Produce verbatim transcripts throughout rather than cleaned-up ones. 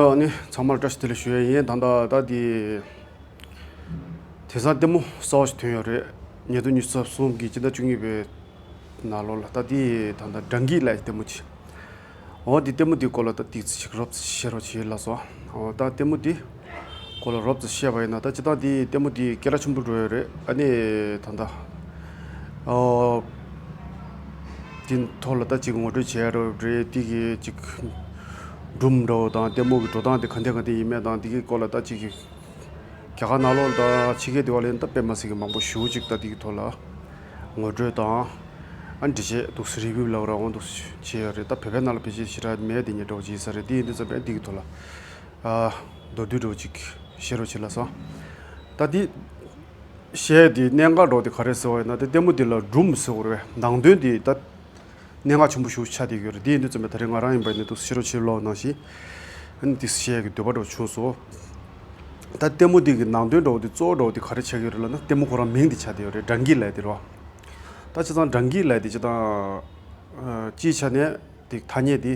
ཨ་ནི་ཚང་མར་བཀྲ་ཤིས་བདེ་ལེགས་ཞུ་ཡས་ཡིན། ད་ལྟ་ད་འདི་དེང་སང་ལྟད་མོ་གསར་བ་ཞིག་ཐོན་ཡོད་རེད། ཉིས་སྟོང་ཉི་ཤུ་རྩ་གསུམ་གྱི་སྤྱི་ཟླ་བཅུ་གཉིས་པའི་ནང་ལོགས་ལ་ད་འདི་ད་ལྟ་སྦྲང་གི་ལ་ཡི་ལྟད་མོ་ཅིག་འོ་འདི་ལྟད་མོ་འདིའི་སྐོར་ལ་ད་ཏིག་ཙམ་ཞིག་རོབ་ཙམ་བཤད་རོགས་བྱེད་ལགས་སོ། འོ་ད་ལྟད་མོ་འདི་སྐོར་ལ་རོབ་ཙམ་བཤད་པ་ཡིན་ན། ད་སྤྱིར་བཏང་འདི་ལྟད་མོ་འདི་སྐད་གྲགས་ཆེན་པོ་འགྲོ་ཡོད་རེད། ཨ་ནི་ད་ལྟ་འོ་འདི་ཐོག་ལ་ད་ཅིག་ངོ་སྤྲོད་བྱས་རོགས་རེད། འདི་གི་ཅིག་སྒྲུང་འདྲ་བོ་དང་ལྟད་མོ་གི་འགྲོ་སྟངས་དེ་ག་འདྲ་ག་འདྲ་ཡིན་མིན་དང་། འདི་གི་སྐོར་ལ་ད་ཅིག་རྒྱ་གར་ནང་ལོགས་ད་ཕྱི་རྒྱལ་དེ་བ་ལས་ད་དཔེ་མ་སྲིད་ཀྱི་མང་པོ་ཞེ་པོ་ཅིག་ད་འདི་གི་ཐོག་ལ་ངོ་སྤྲོད་དང་། ཨ་ནི་འདྲི་བཤད་འདུག་སེ་རི་བིའུ་ལབ་ར་འོང་འདུག་སེ་བྱས་ཡོད་རེད། ད་བོད་པའི་ནང་ལ་ཕལ་ཆེར་ཞེ་དྲག་མེད་དེ་ཉེ་འགྲོ་བྱེད་ས་རེད། འདི་ཡིན་དུས་ཙམ་པས་འདི་གི་ཐོག་ལ་ཨ་མདོར་བསྡུས་འདྲ་བོ་ཅིག་བཤད་རོགས་བྱེད་ལགས་སོ། ད་འདི་བཤད་དེ་གནད་འགག་འདྲ་བོ་དེ་ག་རེ་ཟེར་བ་ཡིན་ན། དེ་ལྟད་མོ་འདི་ལ་སྒྲུང་ཟེར་བ་རེད་པས། ནང་དོན་འདི་ད་གནད་འགག་ཆེན་པོ་ཞེ་པོ་ཆགས་བསྡད་ཡོད་རེད། དེ་ཡིན་དུས་ཙམ་པས་ད་རེས་ང་རང་ཡིན་པ་ཡིན་ན་འདུག་སེ་ཕྱི་རོལ་ཕྱིར་ལོག་ནང་བཞིན་ཨ་ནི་འདུག་སེ་བཤད་ཡག་གི་འདོད་པ་འདྲ་བོ་བྱུང་སོང་། ད་ལྟད་མོ་འདི་གི་ནང་དོན་འདྲ་བོ་འདི་གཙོ་བོ་འདྲ་བོ་འདི་ག་རེ་ཆགས་ཀྱི་ཡོད་རེད་ལབ་ན། ལྟད་མོ་ཁོ་རང་མིང་འདི་ཆགས་བསྡད་ཡོད་རེད། སྦྲང་གི་ལ་ཡི་འདི་རེད་པ། ད་བྱས་ཙང་སྦྲང་གི་ལ་ཡི་འདི་སྤྱིར་བཏང་སྤྱིའི་ཆ་ནས་འདི་ཐ་སྙད་འདི་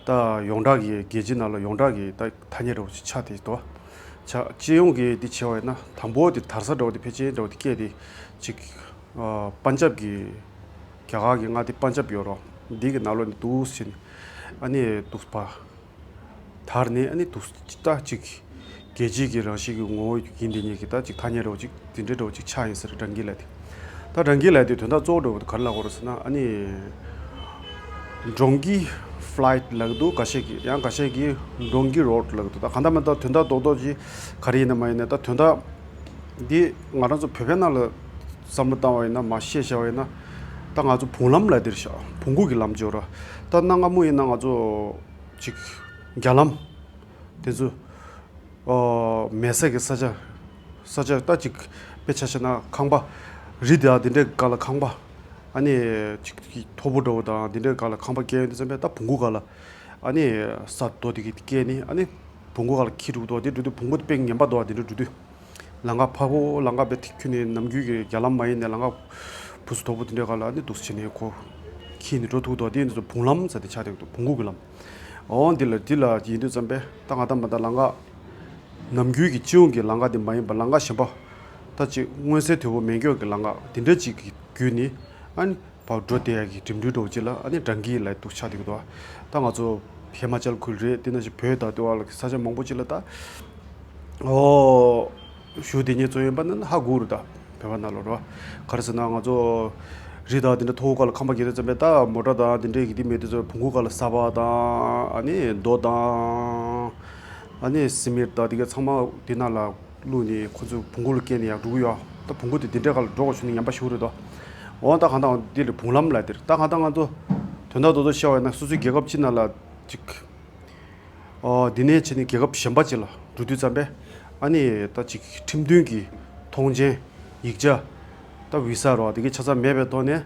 ད་ཡོངས་གྲགས་ཀྱི་རྒྱལ་སྤྱི་ནང་ལ་ཡོངས་གྲགས་ཀྱི་ད་ཐ་སྙད་འདྲ་བོ་ཞིག་ཆགས་བསྡད་འདུག་ཆ་སྤྱི་ཡོངས་ཀྱི་འདི་བྱས་པ་ཡིན་ན་དང་པོ་འདི་དར་ས་འདྲ་བོ་འདི་ཕལ་ཆེར་འདྲ་བོ་འདི་སྐད་འདི་ཅིག་ཨ་པན་ཇབ་ཀྱི་རྒྱ་གར་གྱི་མངའ་སྡེ་པན་ཇབ་ཡོད་རེད་པ། འདི་གི་ནང་ལོགས་ནས་འདུག་སེ་ནི་ཨ་ནི་འདུག་པ་དར་ནས་ཨ་ནི་འདུག་ད་ཅིག་རྒྱལ་སྤྱིའི་གི་རང་བཞིན་གྱི་ངོ་བོ་ཡིན་དེ་ཉིད་ཀྱི་ད་ཅིག་ཐ་སྙད་འདྲ་བོ་ཅིག་དེ་འདྲའི་འདྲ་བོ་ཅིག་ཆགས་ཡིན་ཟེར། སྦྲང་གི་ལ་ཡི་དེ། ད་སྦྲང་གི་ལ་ཡི་དེ་དོན་དག་གཙོ་བོ་འདྲ་བོ་དེ་ག་རེ་ལབ་དགོས་རེད་ཟེར་ན། ཨ་ནི་ཌོང་ཀི་ཕི་ལའེ་ཊི་ལབ་ཀྱི་འདུག་འགའ་ཤས་ཀྱིས། ཡང་འགའ་ཤས་ཀྱིས་ཌོང་ཀི་རོཌ་ལབ་ཀྱི་འདུག་ད་གང་ལྟར་མིན་འདྲ་དོན་དག་རྡོག་རྡོག་ཅིག་ག་རེ་ཡིན་ན་མ་ཡིན་ན། ད་དོན་དག་འདི་ང་རང་ཚོ་བོད་པའི་ནང་ལ་བསམ་བློ་བཏང་བ་ཡིན་ན། མར་བཤད་བཞག་པ་ཡིན་ན། ད་ང་ཚོ་བོང་ལམ་ལབ་དེ་རེད་ཤག་བོང་གུ་གི་ལམ་ཅིག་ཡོད་རེད་པ། ད་གནའ་སྔ་མོ་ཡིན་ན་ང་ཚོ་ཅིག་རྒྱ་ལམ་དེ་ཚོ་ཨོ་མེ་བསྲེགས་ཀྱི་ས་ཆ། ས་ཆ་ད་ཅིག་དཔེ་ཆ་བཞག་ན་ཁང་པ། རི་དང་དེ་འདྲའི་སྒང་ལ་ཁང་པ། ཨ་ནི་ཅིག་ཅིག་མཐོ་པོ་འདྲ་བོ་དང་དེ་འདྲའི་སྒང་ལ་ཁང་པ་བརྒལ་ཡོང་དུས་ཙམ་པས། ད་བོང་གུ་སྒང་ལ་ཨ་ནི་ས་རྡོ་དེ་གིས་བརྒལ་ནས་ཨ་ནི་བོང་གུ་སྒང་ལ་འཁྱིལ་འགྲོ་གི་འདུག་དེ་འགྲོ་དུས་བོང་གུ་དེ་དཔེ་ངན་པ་འདུག་དེ་འགྲོ་དུས། ལམ་ཁ་ཕར་ཁོ་ལམ་ཁ་དཔེ་ཁྱོན་ནས་ནམ་རྒྱུན་གྱི་རྒྱ་ལམ་མ་ཡིན་ནས་ལམ་ཁ་བུ་སུ་མཐོ་པོ་དེ་འདྲའི་སྒང་ལ་ཨ་ནི་འདུག་སེ་བྱས་ནས་ཁོ་འཁྱིལ་ནས་འགྲོ་ཐུབ་འདུག་དེ་ཡིན་དུས་བོང་ལམ་ཟེར་དེ་ཆགས་བསྡད་འདུག་བོང་གུ་གི་ལམ། འོ་འདི་ལ་འདི་ལ་ཡིན་དུས་ཙམ་པས་ད་ང་ད་མ་ད་ལམ་ཁ་ནམ་རྒྱུན་གྱི་སྤྱི་ཡོངས་ཀྱི་ལམ་ཁ་དེ་མ་ཡིན་པ་ལམ་ཁ་གཞན་པ། ད་ཅིག་མངོན་གསལ་དོད་པོ་མེད་མཁན་གྱི་ལམ་ཁ་དེ་འདྲ་ཅིག་གི་བརྒྱུད་ནས་ཨ་ནི་ཕར་འགྲོ་བསྡད་ཡག་གི་འགྲིམ་འགྲུལ་འདྲ་བོ་ཅིག་ལ་ཨ་ནི་སྦྲང་གི་ལབ་འདུག་ཆགས་བསྡད་ཀྱི་འདུག་ད་ང་ཚོ་ཧི་མ་ཅལ་ཁུལ་རེད། དེ་ནང་བཞིན་བོད་དང་དེ་བ་ལ་ས་ཆ་མང་པོ་ཅིག་ལ་ད་ཨོ་བཞུགས་བསྡད་མཁན་ཚོ་ཡིན་པ་ན་ཧ་གོ་རེད། ད་བོད་པ་ནང་ལོགས་རེད་པ། ག་རེ་ཟེར་ན་ང་ཚོ་རི་དང་དེ་འདྲ་མཐོ་པོ་སྒང་ལ་ཁང་པ་རྒྱག་དུས་ཙམ་པས་ད་མོ་ཊ་དང་དེ་འདྲའི་གི་དེ་མེད་དུས་ཙམ་པས་བོང་གུ་སྒང་ལ་ས་ཕག་དང་ཨ་ནི་རྡོ་དང་ཨ་ནི་སི་མེན་ཊི་དང་དེ་ག་ཚང་མ་དེ་ནང་ལ་བླུགས་ནས་ཁོ་ཚོས་བོང་གུ་ལ་བཀལ་ནས་ཡར་འགྲོ་གི་ཡོད། ད་བོང་གུ་དེ་དེ་འདྲའི་སྒང་ལ་འགྲོ་དགོས་བྱུང་ན་ངན་པ་ཞེ་པོ་རེད་དོ། འོ་ད་གང་ལྟར་འདི་ལ་བོང་ལམ་ལབ་དེ་རེད། ད་གང་ལྟར་ང་ཚོ་དོན་དག་རྡོག་རྡོག་བཤད་པ་ཡིན་ན་སོ་སོའི་རྒྱལ་ཁབ་སྤྱི་ནང་ལ་ཅིག་ཨོ་འདི་ནས་བྱས་ནས་རྒྱལ་ཁབ་གཞན་པ་ཅིག་ལ་འགྲོ་དུས་ཙམ་པས་ཨ་ནི་ད་ཅིག་ཁྲིམས་མཐུན་གྱི་ཐོངས་མཆན་ཡིག་ཆ་ད་བི་ས་རོ་དེ་གའི་ཆ་ཚང་མེད་པའི་ཐོག་ནས་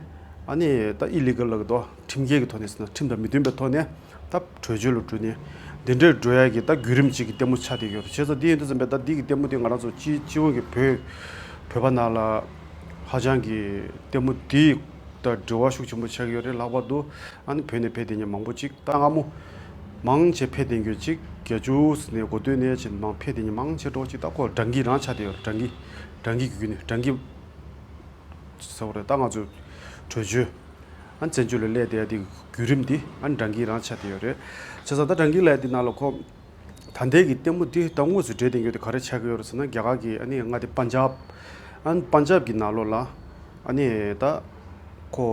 ཨ་ནི་ད་ཨི་ལི་གལ་ལབ་ཀྱི་འདུག་ཁྲིམས་འགལ་གྱི་ཐོག་ནས་ཟེར་ན་ཁྲིམས་དང་མི་མཐུན་པའི་ཐོག་ནས་ད་བྲོས་བྱོལ་ལ་འགྲོ་ནས་འདི་འདྲའི་འགྲོ་ཡ་གི་ད་བརྒྱུད་རིམ་ཅིག་གི་ལྟད་མོ་ཆགས་བསྡད་ཡོད་རེད། བྱས་ཙང་འདི་ཡིན་དུས་ཙམ་པས་ད་འདི་གི་ལྟད་མོ་འདི་ང་རང་ཚོ་སྤྱི་སྤྱི་ཡོངས་ཀྱི་བོད་བོད་པ་ནང་ལ་ཧ་ཅང་གི་ལྟད་མོ་འདི་དང་འབྲེལ་བ་ཤུགས་ཆེན་པོ་ཆགས་ཀྱི་ཡོད་རེད། ལྷག་པར་དུ་ཨ་ནི་བོད་ནས་ཕེབས་བསྡད་མཁན་མང་པོ་ཅིག་ད་སྔ་མོ་མང་ཆེ་ཕེབས་བསྡད་མཁན་ཅིག་བརྒྱད་ཅུ་ནས་འགོ་སྟོད་ནས་ཕྱིན་མང་ཕེབས་བསྡད་མཁན་མང་ཆེ་འགྲོ་ཅིག་ད་ཁོ་སྦྲང་གི་རང་ཆགས་བསྡད་ཡོད་རེད། སྦྲང་གི་སྦྲང་གི་བརྒྱུད་ནས་སྦྲང་གི་ཟེར་བ་རེད། ད་ང་ཚོ་བྲོས་བྱོལ་ཨ་ནི་བཙན་བྱོལ་ལ་སླེབས་བསྡད་ཡ་དེ་བརྒྱུད་རིམ་འདི་ཨ་ནི་སྦྲང་གི་རང་ཆགས་བསྡད་ཡོད་རེད། བྱས་ཙང་ད་སྦྲང་གི་ལབ་ཡ་དེ་ནང་ལ་ཁོ་ད་ལྟའི་གི་ལྟད་མོ་འདི་ད་དངོས་སུ་འགྲོ་བསྡད་མཁན་དེ་ག་རེ་ཆགས་ཀྱི་ཡོད་རེད་ཟེར་ན། རྒྱ་གར་གྱི་ཨ་ནི་མངའ་སྡེ་པན་ཇབ། ཨ་ནི་པན་ཇབ་ཀྱི་ནང་ལོགས་ལ་ཨ་ནི་ད་ཁོ་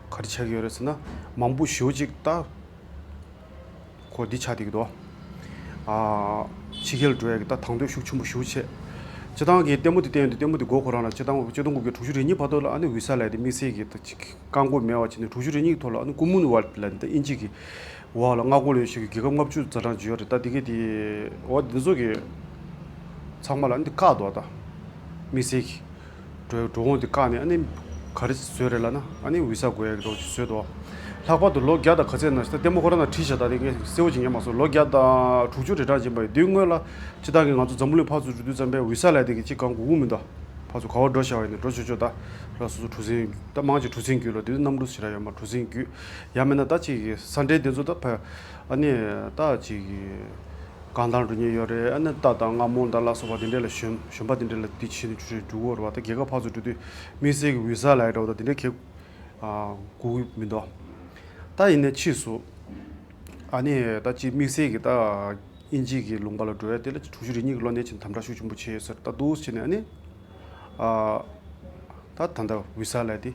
ག་རེ་ཆགས་ཀྱི་ཡོད་རེད་ཟེར་ན། མང་པོ་ཞེ་པོ་ཅིག་ད་ཁོ་འདི་ཆགས་བསྡད་ཀྱི་འདུག་ཨ་ཕྱི་རྒྱལ་འགྲོ་ཡ་གི་ད་དང་དོད་ཤུགས་ཆེན་པོ་ཞེ་པོ་ཅིག་སྤྱིར་བཏང་གི་ལྟད་མོ་འདི་བལྟས་ཡོང་དུས་ལྟད་མོ་འདི་མགོ་ཁོ་རང་ལ་སྤྱིར་བཏང་གི་ཆིག་སྟོང་དགུ་བརྒྱ་དྲུག་ཅུ་རེ་གཉིས་བར་དུ་ལ་ཨ་ནི་བི་ས་ལབ་ཡ་དེ་དམིགས་བསལ་གྱི་ད་ཅིག་བཀག་འགོག་མེད་པ་བྱས་ནས་དྲུག་ཅུ་རེ་གཉིས་ཀྱི་ཐོག་ལ་ཨ་ནི་ཀུ་མུན་ཝལཌ་ལབ་ནས་ད་དབྱིན་ཇི་གི་འོག་ལ་མངའ་ཁོངས་ལ་ཡོད་བཞག་གི་རྒྱལ་ཁབ་ལྔ་བཅུ་ཙམ་ཅིག་ཡོད་རེད། ད་དེ་གའི་དེ་འོ་འདི་ཚོ་གི་ཚང་མ་ལ་ཨ་ནི་འདི་བཀག་འདུག་ད་དམིགས་བསལ་གྱི་འགྲོ་འགྲོ་འོང་འདི་བཀག་ནས་ཨ་ནི་ག་རེ་བཟོས་རེད་ལབ་ན། ཨ་ནི་བི་ས་དགོས་ཡ་གི་འདྲ་བོ་ཞིག་བཟོས་འདུག་ལྷག་པར་དུ་ལོ་བརྒྱ་དང་ག་ཚད་ན་ད་ལྟད་མོ་ཁོ་རང་ནང་བྲིས་བཞག་ད་དེ་གའི་གསལ་པོ་ཅིག་ཉན་མ་སོང་། ལོ་བརྒྱ་དང་དྲུག་ཅུ་རེ་གྲངས་ཕྱིན་པ་ཡིན་དུས་སྔོན་ལ་སྤྱིར་བཏང་གི་ང་ཚོ་འཛམ་བུ་གླིང་ཕར་ཚུར་འགྲོ་དུས་ཙམ་པས་བི་ས་ལབ་ཡ་དེ་གི་ཅིག་གང་དགོས་ཀྱི་མི་འདུག་ཕར་ཚུར་ག་པར་འགྲོ་བཞག་པ་ཡིན་ན་འགྲོ་ཆོག་ཆོག་ད་ར་སོ་སོ་གྲུ་གཟིངས་ད་མང་ཆེ་གྲུ་གཟིངས་བརྒྱུད་ལ་དེ་དུས་གནམ་གྲུ་ཞེ་དྲག་ཡོད་མ་གྲུ་གཟིངས་བརྒྱུད། ཡང་མིན་ན་ད་ཅིག་ས་འབྲེལ་དེ་ཚོ་ད་ཕ་ཨ་ནི་ད་ཅིག་ རྐང་ཐང་འགྲོ་མཁན་ཡོད་རེད། ཨ་ནི་རྟ་དང་རྔ་མོང་དང་ལ་སོགས་པ་དེ་འདྲས་ལ་ཞོན་ཞོན་པ་དེ་འདྲས་ལ་དེ་བྱེད་ནས་འགྲོ་འགྲོ་གི་ཡོད་རེད་བ། ད་རྒྱལ་ཁབ་ཕར་ཚུར་འགྲོ་དུས་དམིགས་བསལ་གྱི་ཝི་ས་ལབ་ཡ་འདྲ་བོ་ད་དེ་འདྲས་གེ་ཨ་དགོས་ཀྱི་མི་འདུག་ད་ཡིན་ནའི་ཕྱིས་སུ་ཨ་ནི་ད་ཅིག་དམིགས་བསལ་གྱི་ད་དབྱིན་ཇི་གི་ལུང་པ་ལ་འགྲོ་ཡ་དེ་ལ་དྲུག་ཅུ་རེ་གཉིས་ཀྱི་ལོ་ནས་ཕྱིན་དམ་དྲག་ཤུགས་ཆེན་པོ་བྱས་ཡོད་ཟེར། ད་འདུག་བྱས་ནས་ཨ་ནི་ཨ་ད་ད་ལྟ་ཝི་ས་ལབ་ཡ་དེ་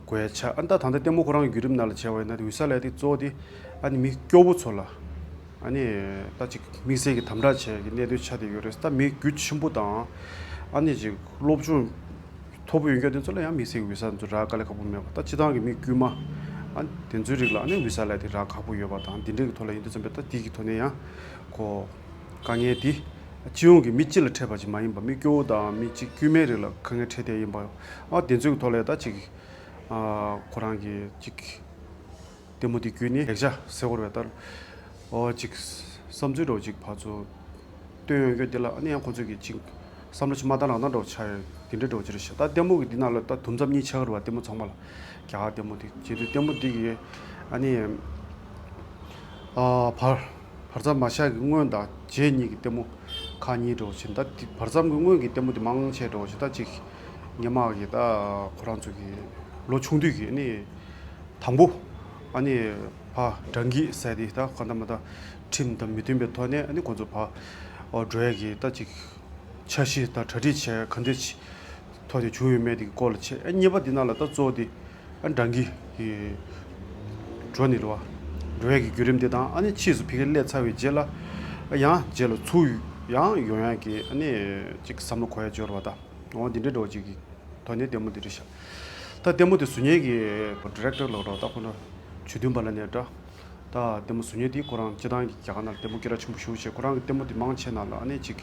དགོས་ཡ་ཆགས། ཨ་ནི་ད་ད་ལྟ་ལྟད་མོ་ཁོ་རང་གི་བརྒྱུད་རིམ་ནང་ལ་བྱས་པ་ཡིན་ན་དེ་ཝི་ས་ལབ་ཡ་དེ་གཙོ་བོ་དེ་ཨ་ནི་མི་སྐྱོ་བོ་ཚོ་ལ་ཨ་ནི་ད་ཅིག་དམིགས་བསལ་གྱི་དམ་དྲག་བྱས་ཀྱི་གནད་དོན་ཆགས་བསྡད་ཡོད་རེད། ད་མི་རྒྱུ་ཆེན་པོ་དང་ཨ་ནི་ཅིག་སློབ་སྦྱོང་མཐོ་པོ་ཡོད་མཁན་དེ་ཚོ་ལ་ཡང་དམིགས་བསལ་གྱི་ཝི་ས་དེ་ཚོ་རག་དཀའ་ལས་ཁག་པོ་མེད་པ། ད་སྤྱི་བཏང་གི་མི་དཀྱུས་མ་ཨ་དེ་ཚོའི་རིགས་ལ་ཨ་ནི་ཝི་ས་ལབ་ཡ་དེ་རག་ཁག་པོ་ཡོད་པ་དང་། དེ་འདྲའི་གི་ཐོག་ལ་ཡིན་དུས་ཙམ་པས་ད་དེ་གི་ཐོག་ནས་ཡང་ཁོ་དཀའ་ངལ་དེ་སྤྱི་ཡོངས་ཀྱི་མི་སྤྱི་ལ་འཕྲད་པ་ཅིག་མ་ཡིན་པ། མི་སྐྱོ་བོ་དང་མི་གཅིག་དཀྱུས་མའི་རིགས་ལ་དཀའ་ངལ་འཕྲད་བསྡད་ཡིན་པ། ཨ་དེ་ཚོའི་ཐོག་ལ་ད་ཅིག་ཨ་ཁོ་རང་གི་ཅིག་ལྟད་མོ་དེ་བརྒྱུད་ནས་ལེགས་ཆ་གསལ་བོར་བས་ལྟར་ཨོ་ཅིག་བསམ་ཚུལ་འདྲ་བོ་ཅིག་ཕར་ཚུར་བཏོན་ཡོང་རྒྱུ་དེ་ལ་ཨ་ནི་ཡང་ཁོ་ཚོས་ཀྱི་ཅིག་བསམ་བློ་ཅིག་མ་བཏང་རང་བཏང་འདྲ་བོ་ཆགས་ཡོད། དེ་འདྲའི་འདྲ་བོ་ཅིག་རེད་ཤག་ད་ལྟད་མོ་གི་འདི་ནང་ལ་ད་དུམ་མཚམས་གཉིས་ཆགས་ཀྱི་རེད་བ། ལྟད་མོ་ཚང་མ་ལ་རྒྱ་གར་ལྟད་མོ་དེ་བྱེད་དུས་ལྟད་མོ་འདི་གི་ཨ་ནི་ཨ་བར་བར་མཚམས་མ་བཞག་གི་སྔོན་དང་རྗེས་གཉིས་ཀྱི་ལྟད་མོ་ཁག་གཉིས་འདྲ་བོ་ཅིག་ད་དེ་བར་མཚམས་ཀྱི་སྔོན་གྱི་ལྟད་མོ་དེ་མང་ཆེ་འདྲ་བོ་ཅིག་ད་ཅིག་སྔོན་མ་གི་ད་ཁོ་རང་ཚོ་གི་ལོ་ཆུང་དུས་ཀྱི་ཨ་ནི་དང་པོ་ཨ་ནི་ཕ་དྲང་གི་ཟེར་དེ་ད་གང་ལྟར་མ་ད་ཁྲིམས་དང་མི་མཐུན་པའི་ཐོག་ནས་ཨ་ནི་ཁོ་ཚོ་ཕ་འགྲོ་ཡ་གི་ད་ཅིག་འཆར་གཞི་དང་གྲ་སྒྲིག་བྱས་ག་འདྲ་ཅིག་ཐོག་ནས་བྱུང་ཡོད་མེད་དེ་གི་སྐོར་ལ་བྱས། ཨ་གཉིས་པ་དེ་ནང་ལ་ད་གཙོ་བོ་དེ་ཨ་དྲང་གི་གི་འགྲོ་ནི་རེད་བ། འགྲོ་ཡ་གི་བརྒྱུད་རིམ་དེ་དང་ཨ་ནི་ཕྱིས་སུ་ཕ་གིར་སླེབས་ཚར་བའི་རྗེས་ལ་ཡང་རྗེས་ལ་ཚུར་ཡང་ཡོང་ཡ་གི་ཨ་ནི་ཅིག་བསམ་བློ་འཁོར་ཡ་འབྱོར་བ་དང་། འོ་འདི་འདྲའི་འདྲ་བོ་ཅིག་གི་ཐོག་ནས་ལྟད་མོ་འདི་རེད་ཤག་ད་ལྟད་མོ་དེ་བཟོ་མཁན་གྱི་ཌི་རེག་ཊར་ལབ་རོགས་ད་ཁོ་ན་ཇུ་དུན་པ་ལ་ནས་འདྲ། ད་ལྟད་མོ་བཟོ་མཁན་དེ་ཁོ་རང་སྤྱི་བཏང་གི་རྒྱ་གར་ནང་ལ་ལྟད་མོ་སྐད་གྲགས་ཆེན་པོ་ཞེ་པོ་བྱས། ཁོ་རང་གི་ལྟད་མོ་དེ་མང་ཆེ་ནང་ལ་ཨ་ནི་ཅིག་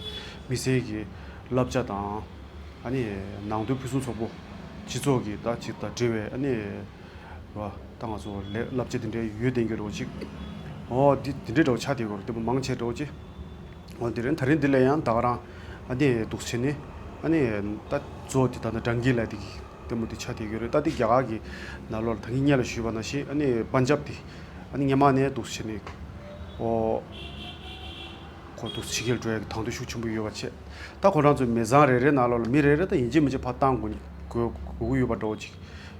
དམིགས་བསལ་གྱི་བསླབ་བྱ་དང་ཨ་ནི་ནང་དོན་ཕུན་སུམ་ཚོགས་པོ་སྤྱི་ཚོགས་ཀྱི་ད་ཅིག་དང་འབྲེལ་བའི་ཨ་ནི་རེད་བ། ད་ང་ཚོ་ལས་བསླབ་བྱ་དེ་འདྲའི་ཡོད་བསྡད་མཁན་འདྲ་བོ་ཅིག་འོ་འདི་འདི་འདྲའི་འདྲ་བོ་ཆགས་བསྡད་ཡོད་རེད། ལྟད་མོ་མང་ཆེ་འདྲ་བོ་ཅིག་འོ་དེ་རིང་ད་རིང་འདི་ལ་ཡང་ད་ག་རང་ཨ་ནི་འདུག་བྱས་ནས་ཨ་ནི་ད་གཙོ་བོ་དེ་ད་ནི་དྲང་གི་ལབ་དེ་གི་ལྟད་མོ་དེ་ཆགས་བསྡད་ཡོད་རེད། ད་དེ་རྒྱ་གར་གྱི་ནང་ལོགས་ལ་ད་གིན་སྔོན་ལ་ཞུས་པ་ནང་བཞིན་ཨ་ནི་པན་ཇབ་དེ་ཨ་ནི་སྔོན་མ་ནས་འདུག་བྱས་ནས་ཨོ་ཁོ་འདུག་ཕྱི་རྒྱལ་འགྲོ་ཡ་གི་དང་དོད་ཤུགས་ཆེན་པོ་ཡོད་པ་བྱས། ད་ཁོ་རང་ཚོའི་མི་ཚང་རེ་རེ་ནང་ལོགས་ལ་མི་རེ་རེ་ད་ཡིན་གཅིག་མིན་གཅིག་ཕར་བཏང་དགོས་དགོས་དགོས་ཀྱི་ཡོད་པ་འདྲ་བོ་ཅིག་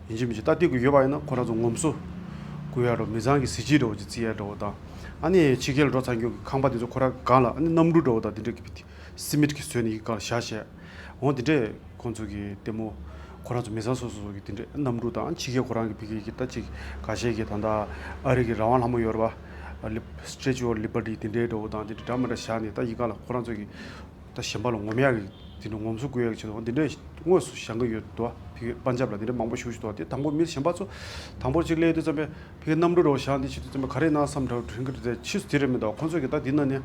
ཡིན་གཅིག་མིན་གཅིག་ད་དེ་དགོས་ཡོད་པ་ཡིན་ན་ཁོ་རང་ཚོ་ངོམ་སོ་དགོས་ཡ་འདྲ་བོ། མི་ཚང་གི་གཟི་བརྗིད་འདྲ་བོ་ཅིག་བརྩི་ཡ་འདྲ་བོ་དང་། ཨ་ནི་ཕྱི་རྒྱལ་འགྲོ་ཚར་མཁན་གྱི་ཁང་པ་དེ་ཚོ་ཁོ་རང་སྒང་ལ་ཨ་ནི་གནམ་གྲུ་འདྲ་བོ་དང་དེ་འདྲ་གི་སི་མེན་ཊི་གི་བཟོས་ནས་ཡི་ག་ལ་བཞག་བྱས། འོ་དེ་འདྲས་ཁོང་ཚོ་གི་ལྟད་མོ་ཁོ་རང་ཚོ་མི་ཚང་སོ་སོ་གི་དེ་འདྲས་གནམ་གྲུ་དང་ཕྱི་རྒྱལ་ཁོ་རང་གི་ཕ་གི་གི་ད་ཅིག་འགའ་ཤས་ཀྱི་ད་ལྟ་ཨ་རི་གི་རང་དབང་ལྷ་མོ་ཡོད་རེད་བ། ལི་Statue of Liberty དེ་འདྲའི་འདྲ་བོ་དང་དེ་འདྲ་འདྲ་མི་འདྲ་བཞག་ནས་ད་ཡི་ག་ལ་ཁོ་རང་ཚོ་གི་ད་གཞན་པ་ལ་ངོམ་ཡག་གི་དེ་འདྲ་ངོམ་སོ་དགོས་ཡག་གི་ཆེད་དུ་འོ་དེ་འདྲས་དངོས་སུ་བཞེངས་གི་ཡོད་དོ། ཕ་གི་པན་ཇབ་ལ་དེ་འདྲས་མང་པོ་ཞེ་པོ་ཞིག་འདུག་དེ་དང་པོ་མི་གཞན་པ་ཚོ་དང་པོ་གཅིག་སླེབས་དུས་ཙམ་པས་ཕ་གི་གནམ་གྲུ་འདྲ་བོ་བཞག་འདི་བྱེད་དུས་ཙམ་པས་ག་རེ་གནང་བསམ་འདྲ་བོ་དྲན་གི་རེད་དེ་ཕྱིས་སུ་དེ་རེད་མི་འདུག་ཁོང་ཚོ་གི་ད་འདི་ན་ནས།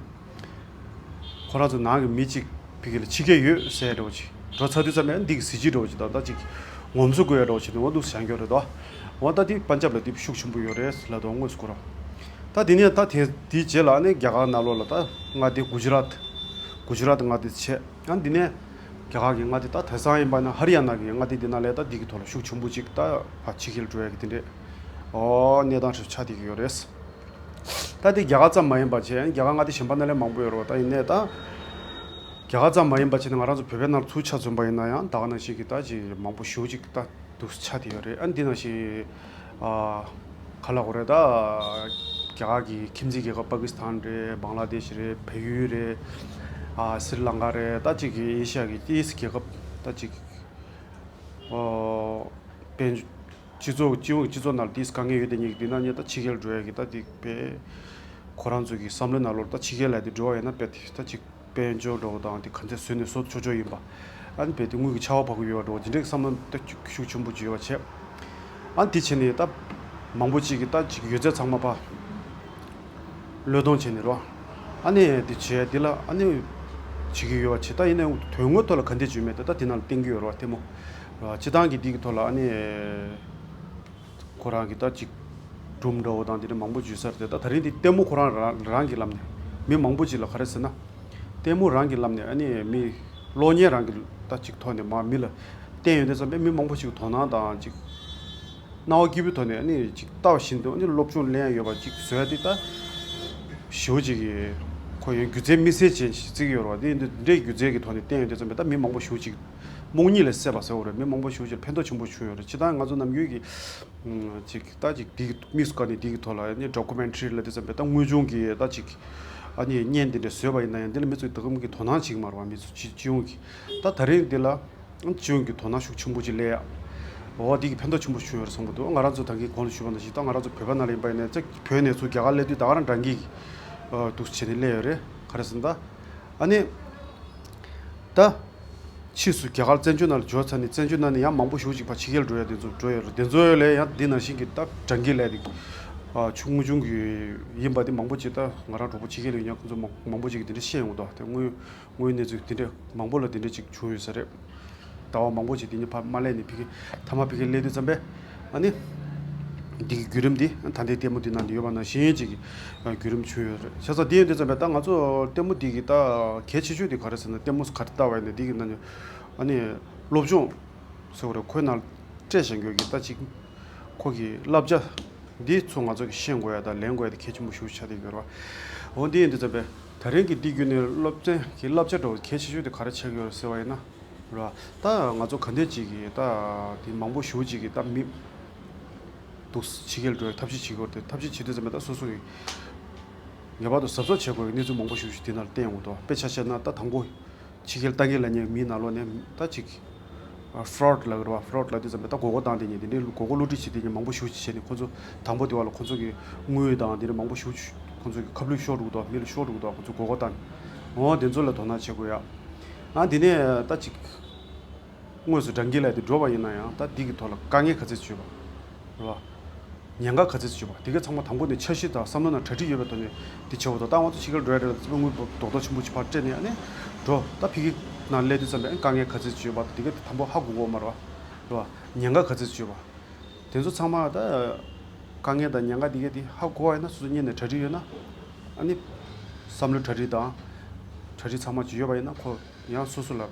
ཁོ་རང་ཚོ་ནང་གི་མི་གཅིག་ཕ་གི་ལ་ཕྱི་རྒྱལ་ཡོད་ཟེར་འདྲ་བོ་ཅིག་འགྲོ་ཚར་དུས་ཙམ་ཡང་འདི་གི་གཟི་བརྗིད་འདྲ་བོ་ཅིག་དང་ད་ཅིག་ངོམ་སོ་དགོས་ཡ་འདྲ་བོ་ཅིག་ནི་འོ་འདུག་བཞེངས་རྒྱུ་རེད་དོ། འོ་ད་འདི་པན་ཇབ་ལ་འདི་ཤུགས་ཆེན་པོ་ཡོད་རེད་ལབ་དོ་དངོས་སུ་ཁོ་རང་། ད་འདི་ནས་ད་དེ་འདིའི་རྗེས་ལ་ནི་རྒྱ་གར་ནང་ལོགས་ལ་ད་མངའ་སྡེ་གུ་ཇི་རཱཏ། གུ་ཇི་རཱཏ་མངའ་སྡེ་བྱས། ཡང་འདི་ནས་རྒྱ་གར་གི་མངའ་སྡེ་ད་དེང་སང་ཡིན་པ་ན་ཧ་རི་ཡ་ན་གི་མངའ་སྡེ་འདི་ནང་ལ་ད་འདི་གི་ཐོག་ལ་ཤུགས་ཆེན་པོ་ཅིག་ད་ཕར་ཕྱི་རྒྱལ་འགྲོ་ཡ་གི་དེ་འདྲས་ཨོ་གནས་སྟངས་ཆགས་བསྡད་ཀྱི་ཡོད་རེད། ད་དེ་རྒྱ་གར་ཙམ་མ་ཡིན་པ་བྱས་རྒྱ་གར་མངའ་སྡེ་གཞན་པ་ནང་ལས་མང་པོ་ཡོད་རེད་བ། ད་ཡིན་ནའི་ད་རྒྱ་གར་ཙམ་མ་ཡིན་པ་བྱས་ནས་ང་རང་ཚོ་བོད་པའི་ནང་ལ་ཚུར་ཆ་མཚོན་པ་ཡིན་ན་ཡང་ད་ག་ནང་བཞིན་གྱི་ད་ཅིག་མང་པོ་ཞེ་པོ་ཅིག་ད་འདུག་ཆགས་བསྡད་ཡོད་རེད། ཨ་འདི་ནང་བཞིན་ཨ་ག་ལབ་དགོས་རེད། ད་རྒྱ་གར་གྱི་ཁྱིམ་མཚེས་རྒྱལ་ཁབ་པ་ཀི་སི་ཐན་རེད། བང་ལ་དེ་ཤི་རེད། བལ་ཡུལ་རེད། ཨ་སི་རི་ལང་ཀ་རེད། ད་ཅིག་གི་ཨེ་ཤི་ཡ་གི་ཏིས་རྒྱལ་ཁབ་ད་ཅིག་ཨོ་དཔལ་འབྱོར་སྤྱི་ཚོགས་སྤྱི་ཡོངས་ཀྱི་སྤྱི་ཚོགས་ནང་ལ་ཏིས་དཀའ་ངལ་ཡོད་དེ་ཉིད་ཀྱི་འདི་ན་ཉིད་ད་ཕྱི་རྒྱལ་འགྲོ་ཡ་གི་ད་དེ་དཔེ་ཁོ་རང་ཚོ་གི་བསམ་བློའི་ནང་ལོགས་ད་ཕྱི་རྒྱལ་ལ་དེ་འགྲོ་བ་ཡིན་ན་དཔེ་དེ་ད་ཅིག་དཔལ་འབྱོར་འགྲོ་བ་དང་དེ་ག་ཚད་བཟོས་ནས་བཟོ་ཆོག་ཆོག་ཡིན་པ། ཨ་ནི་དཔེ་དེ་དངུལ་གྱི་ཆར་པ་བབས་ཀྱི་ཡོད་པ་འགྲོ་བ་འདི་འདྲའི་བསམ་བློ་ད་ཤུགས་ཆེན་པོ་ཅིག་ཡོད་པ་བྱས། ཨ་ནི་དེ་བྱས་ནས་ད་མང་པོ་ཅིག་གིས་ད་ཅིག་ཡོད་ཚད་ཚང་མ་ཕར་བློས་གཏོང་བྱས་ནས་རོ། ཨ་ནི་དེ་བྱས་དེ་ལ་ཨ་ནི་བྱེད་ཀྱི་ཡོད་པ་བྱས། ད་ཡིན་ནའི་དོན་དངོས་ཐོག་ལ་ག་འདྲས་བྱུང་མེད་དེ་ད་དེ་ནང་ལ་བསྟན་གྱི་ཡོད་རེད་བ། ལྟད་མོ་རོ། སྤྱི་བཏང་གི་འདི་གི་ཐོག་ལ་ཨ་ནི་ཁོ་རང་གི་ད་ཅིག་སྒྲུང་འདྲ་བོ་དང་དེ་འདྲ་མང་པོ་བརྗོད་ས་རེད་དེ། ད་ད་རིང་འདི་ལྟད་མོ་ཁོ་རང་རང་རང་གི་ལམ་ནས་མི་མང་པོ་ཅིག་ལ་ག་རེ་ཟེར་ན། ལྟད་མོ་རང་གི་ལམ་ནས་ཨ་ནི་མི་གློག་བརྙན་རང་གི་ད་ཅིག་ཐོག་ནས་མ་མི་ལ་བསྟན་ཡོང་དུས་ཙམ་པས་མི་མང་པོ་ཞིག་དོ་སྣང་དང་ཅིག་སྣང་བ་སྐྱིད་པོའི་ཐོག་ནས་ཨ་ནི་ཅིག་ལྟ་བ་བཞིན་དུ་ཨ་ནི་སློབ་སྦྱོང་ལེན་ཡ་ཡོད་པ་ཅིག་བཟོ་ཡ་དེ་ད་ཞེ་པོ་ཅིག་གི་ ཁོ་ཡང་སྒྱུ་རྩལ་དམིགས་བསལ་ཅན་ཞིག་བརྩི་གི་ཡོད་རེད་བ། དེ་ཡིན་དུས་འདི་འདྲའི་སྒྱུ་རྩལ་གྱི་ཐོག་ནས་བསྟན་ཡོད་དུས་ཙམ་པས་ད་མི་མང་པོ་ཞེ་པོ་ཅིག་རྨོངས་གཉིད་ལས་སད་པ་ཟེར་བ་རེད། མི་མང་པོ་ཞེ་པོ་ཅིག་ཕན་ཐོགས་ཆེན་པོ་བྱུང་ཡོད་རེད། ཅི་ལྟར་ང་ཚོ་ནམ་རྒྱུན་གྱི་ཅིག་ད་ཅིག་འདི་གི་དམིགས་སུ་བཀར་ནས་འདི་གི་ཐོག་ལ་ནི་ཌོ་ཀུ་མེན་ཊ་རི་ལབ་དུས་ཙམ་པས་ད་དངོས་བྱུང་གི་ད་ཅིག་ཨ་ནི་བརྙན་འདི་འདྲ་བཟོས་པ་ཡིན་ན་ཡང་འདི་ལ་མི་ཚོས་ད་གམ་གྱི་དོ་སྣང་བྱེད་ཀྱི་མ་རེད་བ། མི་ཚོ་སྤྱི་སྤྱི་ཡོངས་ཀྱིས། ད་ད་རེས་འདི་ལ་སྤྱི་ཡོངས་ཀྱི་དོ་སྣང་ཤུགས་ཆེན་པོ་ཅིག་སླེབས་ཡ། འོ་འདི་གི་ཕན་ཐོགས་ཆེན་པོ་བྱུང་ཡོད་རེད་བསམ་གྱི་འདུག་ང་རང་ཚོ་ད་གིན་གོང་ལ་ཞུས་པ་ནང་བཞིན་ད་ང་རང་ཚོ་བོད་པ་ནང་ལ་ཡིན་པ་ཡིན་ན་ཅིག་བོད་ནས་ཚུར་རྒྱ་གར་སླེབས་དུས་ད་ག་རང་འདྲ་འགྱིག་གི་འདུག་བྱས་ནས་སླེབས་ཡོད་རེད། ག་རེ་ཟེར་ན་ད། ཨ་ནི། ད། ཕྱིས་སུ་རྒྱ་གར་བཙན་བྱོལ་ནང་ལ་འབྱོར་ཚར་ནས་བཙན་བྱོལ་ནང་ནས་ཡང་མང་པོ་ཞེ་པོ་ཅིག་ཕར་ཕྱི་རྒྱལ་འགྲོ་ཡ་དེ་ཚོ་འགྲོ་ཡོད་རེད། དེ་ཚོ་ལ་ཡང་འདི་ནང་བཞིན་གྱི་ད་འདྲ་འགྱིག་ལབ་དེ། ཨ་ཆུང་ངུ་ཆུང་གི་ཡིན་པ་དེ་མང་པོ་ཅིག་ད་ང་རང་གྲོགས་པོ་ཕྱི་རྒྱལ་ལ་ཡོད་མཁན་ཁོང་ཚོ་མང་མང་པོ་ཅིག་གིས་དེ་འདྲ་བཤད་ཡོང་གི་འདུག་དེ་དངོས་དངོས་ཡོད་གནས་ཚུལ་དེ་འདྲ་མང་པོ་ལ་དེ་འདྲ་ཅིག་བྱུང་ཡོད་ས་རེད། ཟླ་བ་མང་པོ་ཅིག་དེ་ཉིད་ཕར་མ་སླེབས་ནས་ཕ་གི་མཐའ་མ་ཕ་གི་སླེབས་དུས་ཙམ་པས་ཨ་ནི། འདི་གི་བརྒྱུད་རིམ་འདི་ད་ལྟའི་ལྟད་མོ་འདི་ནང་དུ་ཡོད་པ་ནང་བཞིན་ཅིག་གི་བརྒྱུད་རིམ་བྱུང་ཡོད་རེད། བྱས་ཙང་འདི་ཡིན་དུས་ཙམ་པས་ད་ང་ཚོ་ལྟད་མོ་འདི་གི་ད་གལ་ཆེ་ཤོས་དེ་ག་རེ་ཟེར་ན་ལྟད་མོ་ག་རེ་ལྟ་བ་ཡིན་ན་འདི་གི་ནང་ནས་ཨ་ནི་སློབ་སྦྱོང་ཟེར་བ་རེད། ཁོའི་ནང་སྤྲད་བཞག་རྒྱུ་གི་ད་ཅིག་ཁོ་གི་བསླབ་བྱ་འདི་ཚོ་ང་ཚོ་གི་ཤེས་དགོས་ཡ་དང་ལེན་དགོས་ཡ་དེ་གལ་ཆེན་པོ་ཞེ་པོ་ཆགས་བསྡད་ཡོད་རེད་བ། འོ་འདི་ཡིན་དུས་ཙམ་པས་ད་རིང་གི་འདི་བརྒྱུད་ནས་སློབ་ཚན་གི་བསླབ་བྱ་འདྲ་བོ་གལ་ཆེ་ཤོས་དེ་ག་རེ་ཆགས་ཀྱི་ཡོད་རེད་ཟེར་བ་ཡིན་ན། རེད་བ། ད་ང་ཚོ་ག་འདྲ་ཅིག་གིས་ད་དེ་མང་པོ་ཞེ་པོ་ཅིག་གིས་ད་མི་འདུག་ཕྱི་རྒྱལ་འགྲོ་བའི་ཐབས་ཤེས་བྱེད་དགོས་ཏེ་ཐབས་ཤེས་བྱེད་དུས་ཙམ་པ་ད་སོ་སོ་གིས་ངེས་པར་དུ་གཟབ་གཟབ་བྱེད་དགོས་པའི་གནས་ཚུལ་མང་པོ་ཞེ་པོ་ཞིག་དེ་ནང་བསྟན་ཡོང་གི་འདུག་དཔེ་ཆ་བཞག་ན་ད་དང་པོ་ཕྱི་རྒྱལ་ལྟ་མཁན་ལབ་མཁན་མིའི་ནང་ལོགས་ནས་ད་ཅིག་ཧྥོ་རོཌ་ལབ་ཀྱི་རེད་བ། ཧྥོ་རོཌ་ལབ་དུས་ཙམ་པ་ད་མགོ་སྐོར་བཏང་བསྡད་མཁན་དེ་འདྲའི་མགོ་སྐོར་བསླུ་བྲིད་བྱེད་བསྡད་མཁན་མང་པོ་ཞེ་པོ་ཅིག་བྱས་ནས་ཁོ་ཚོ་དང་པོ་དེ་བ་ལ་ཁོ་ཚོ་གི་དངུལ་དང་དེ་འདྲ་མང་པོ་ཞེ་པོ་ཅིག་ཁོ་ཚོ་གི་ཁ་བསླུས་ཤོར་འགྲོ་གི་འདུག་མི་ལ་ཤོར་འགྲོ་གི་འདུག་ཁོ་ཚོ་མགོ་སྐོར་བཏང་། འོ་དེ་ཚོ་ལ་དོ་སྣང་བྱེད་དགོས་ཡ། ཨ་འདི་ནས་ད་ཅིག་དངོས་སུ་འདྲ་འགྱུར་ལས་དེ་འགྲོ་བ་ཡིན་ན་ཡང་ད་འདི་གི་ཐོག་ལ་དཀའ་ངལ་ག་ཚོད་ཅིག་ཡོད་པ། རེད་བ། ཉེན་ཁ་ག་ཚོད་ཅིག་ཡོད་པ། དེ་གའི་ཚང་མ་དང་པོ་ནས་འཆར་གཞི་དང་བསམ་བློ་ནང་གྲ་སྒྲིག་ཡོད་པའི་ཐོག་ནས་འདི་བྱེད་དགོས་འདུག་ད་ང་ཚོ་ཕྱི་རྒྱལ་འགྲོ་ཡ་རེད་ལ་དངུལ་རྡོག་རྡོག་ཆེན་པོ་ཅིག་ཕར་སྤྲད་ནས་ཨ་ནི་འགྲོ། ད་ཕ་གི་ནང་སླེབས་དུས་ཙམ་པས་ཨ་ནི་དཀའ་ངལ་ག་ཚོད་ཅིག་ཡོད་པ་དེ་གའི་དང་པོ་ཧ་གོ་དགོས་མ་རེད་བ། རེད་བ། ཉེན་ཁ་ག་ཚོད་ཅིག་ཡོད་པ། དེ་ཚོ་ཚང་མ་ད་དཀའ་ངལ་དང་ཉེན་ཁ་དེ་གའི་དེ་ཧ་གོ་བ་ཡིན་ན་སོ་སོ་གཉེར་ནས་གྲ་སྒྲིག་ཡོད་ན། ཨ་ནི་བསམ་བློ་གྲ་སྒྲིག་དང་གྲ་སྒྲིག་ཚང་མ་ཅིག་ཡོད་པ་ཡིན་ན་ཁོ་ཡང་སོ་སོ་ལ་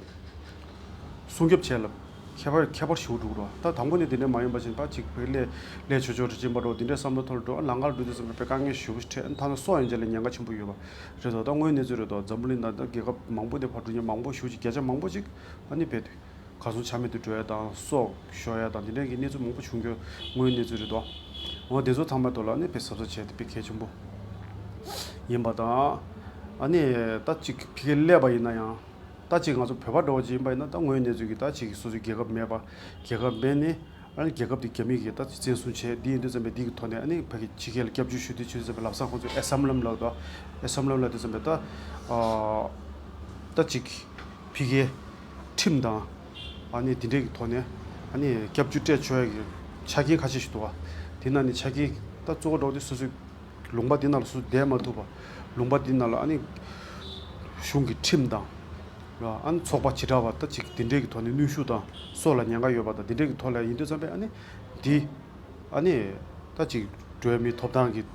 སྲུང་སྐྱོབ་བྱེད་ལ་ཁྱད་པར་ཁྱད་པར་ཞེ་པོ་འགྲོ་གི་རེད་བ། ད་དང་པོ་ནས་དེ་འདྲ་མ་ཡིན་པ་བཞིན་པ་ཅིག་བོད་ལས་ལས་ཆོག་ཆོག་རེ་ཅིག་པ་འགྲོ་དེ་འདྲའི་བསམ་བློ་ཐོར་འགྲོ་ལམ་ཁར་འགྲོ་དུས་ཙམ་པའི་དཀའ་ངལ་ཞེ་པོ་ཞིག་འཕྲད་ཐ་ན་སྲོག་ཡན་ཆད་ལ་ཉེན་ཁ་ཆེན་པོ་ཡོད་པ་རེད་དོ། ད་དངོས་གནས་ཚུལ་རེད་དོ། འཛམ་བུ་གླིང་ནང་ད་རྒྱལ་ཁབ་མང་པོ་ནས་ཕར་འགྲོ་མཁན་མང་པོ་ཞེ་པོ་ཅིག་བརྒྱ་ཆ་མང་པོ་ཅིག་ཨ་ནི་བོད་དུ། གར་སོང་ཆ་མེད་དུ་འགྲོ་ཡ་དང་སྲོག་ཤོར་ཡ་དང་དེ་འདྲའི་གི་གནས་ཚུལ་མང་པོ་བྱུང་རྒྱུ་དངོས་ཡོད་གནས་ཚུལ་རེད་དོ། འོ་དེ་ཚོ་ཚང་མའི་ཐོག་ལ་ཨ་ནི་དཔེ་གཟབ་གཟབ་བྱས་ཏེ་དཔེ་གལ་ཆེན་པོ་ཡིན་པ་དང་། ཨ་ནི་ད་ཅིག་ཕ་གིར་སླེབས་པ་ཡིན་ན་ཡང་ད་ཅིག་ང་ཚོ་བོད་པ་འདྲ་བོ་ཅིག་ཡིན་པ་ཡིན་ན་ད་དངོས་ཡོད་གནས་ཚུལ་གི་ད་ཅིག་སོ་སོའི་རྒྱལ་ཁབ་མེད་པ་རྒྱལ་ཁབ་མེད་ནས་ཨ་ནི་རྒྱལ་ཁབ་དེ་རྒྱ་མི་གིས་ད་ཅིག་བཙན་བཟུང་བྱས་འདི་ཡིན་དུས་ཙམ་པས་འདི་གི་ཐོག་ནས་ཨ་ནི་ཕ་གི་ཕྱི་རྒྱལ་ལ་སྐྱབས་བཅོལ་ཞུ་དུས་ཆུ་དུས་ཙམ་པས་ལམ་སང་ཁོང་ཚོས་ཨེ་སམ་ལམ་ལབ་དོ། ཨེ་སམ་ལམ་ལབ་དུས་ཙམ་པས་ད་ཨ་ད་ཅིག་ཕ་གིའི་ཁྲིམས་དང་། ཨ་ནི་དེ་འདྲའི་གི་ཐོག་ནས་ཨ་ནི་སྐྱབས་བཅོལ་སྤྲད་ཆོག་ཡ་གི་ཆ་རྐྱེན་ཁ་ཤས་ཤིག་འདུག་བ། དེ་ནང་ནས་ཆ་རྐྱེན་ད་གཙོ་བོ་འདྲ་བོ་དེ་སོ་སོའི་ལུང་པ་དེ་ནང་ལ་སོ་སོ་བསྡད་མ་ཐུབ་པ། ལུང་པ་དེ་ནང་ལ་ཨ་ནི་གཞུང་གི་ཁྲིམས་དང་། ར་ཨ་ནི་ཚོགས་པ་བྱེ་བྲག་པ་ད་ཅིག་དེ་འདྲའི་གི་ཐོག་ནས་གནོན་ཤུགས་དང་སྲོག་ལ་ཉེན་ཁ་ཡོད་པ་དང་དེ་འདྲའི་གི་ཐོག་ལ་ཡིན་དུས་ཙམ་པས་ཨ་ནི་འདི། ཨ་ནི་ད་ཅིག་འགྲོ་བ་མིའི་ཐོབ་ཐང་གི་རེད་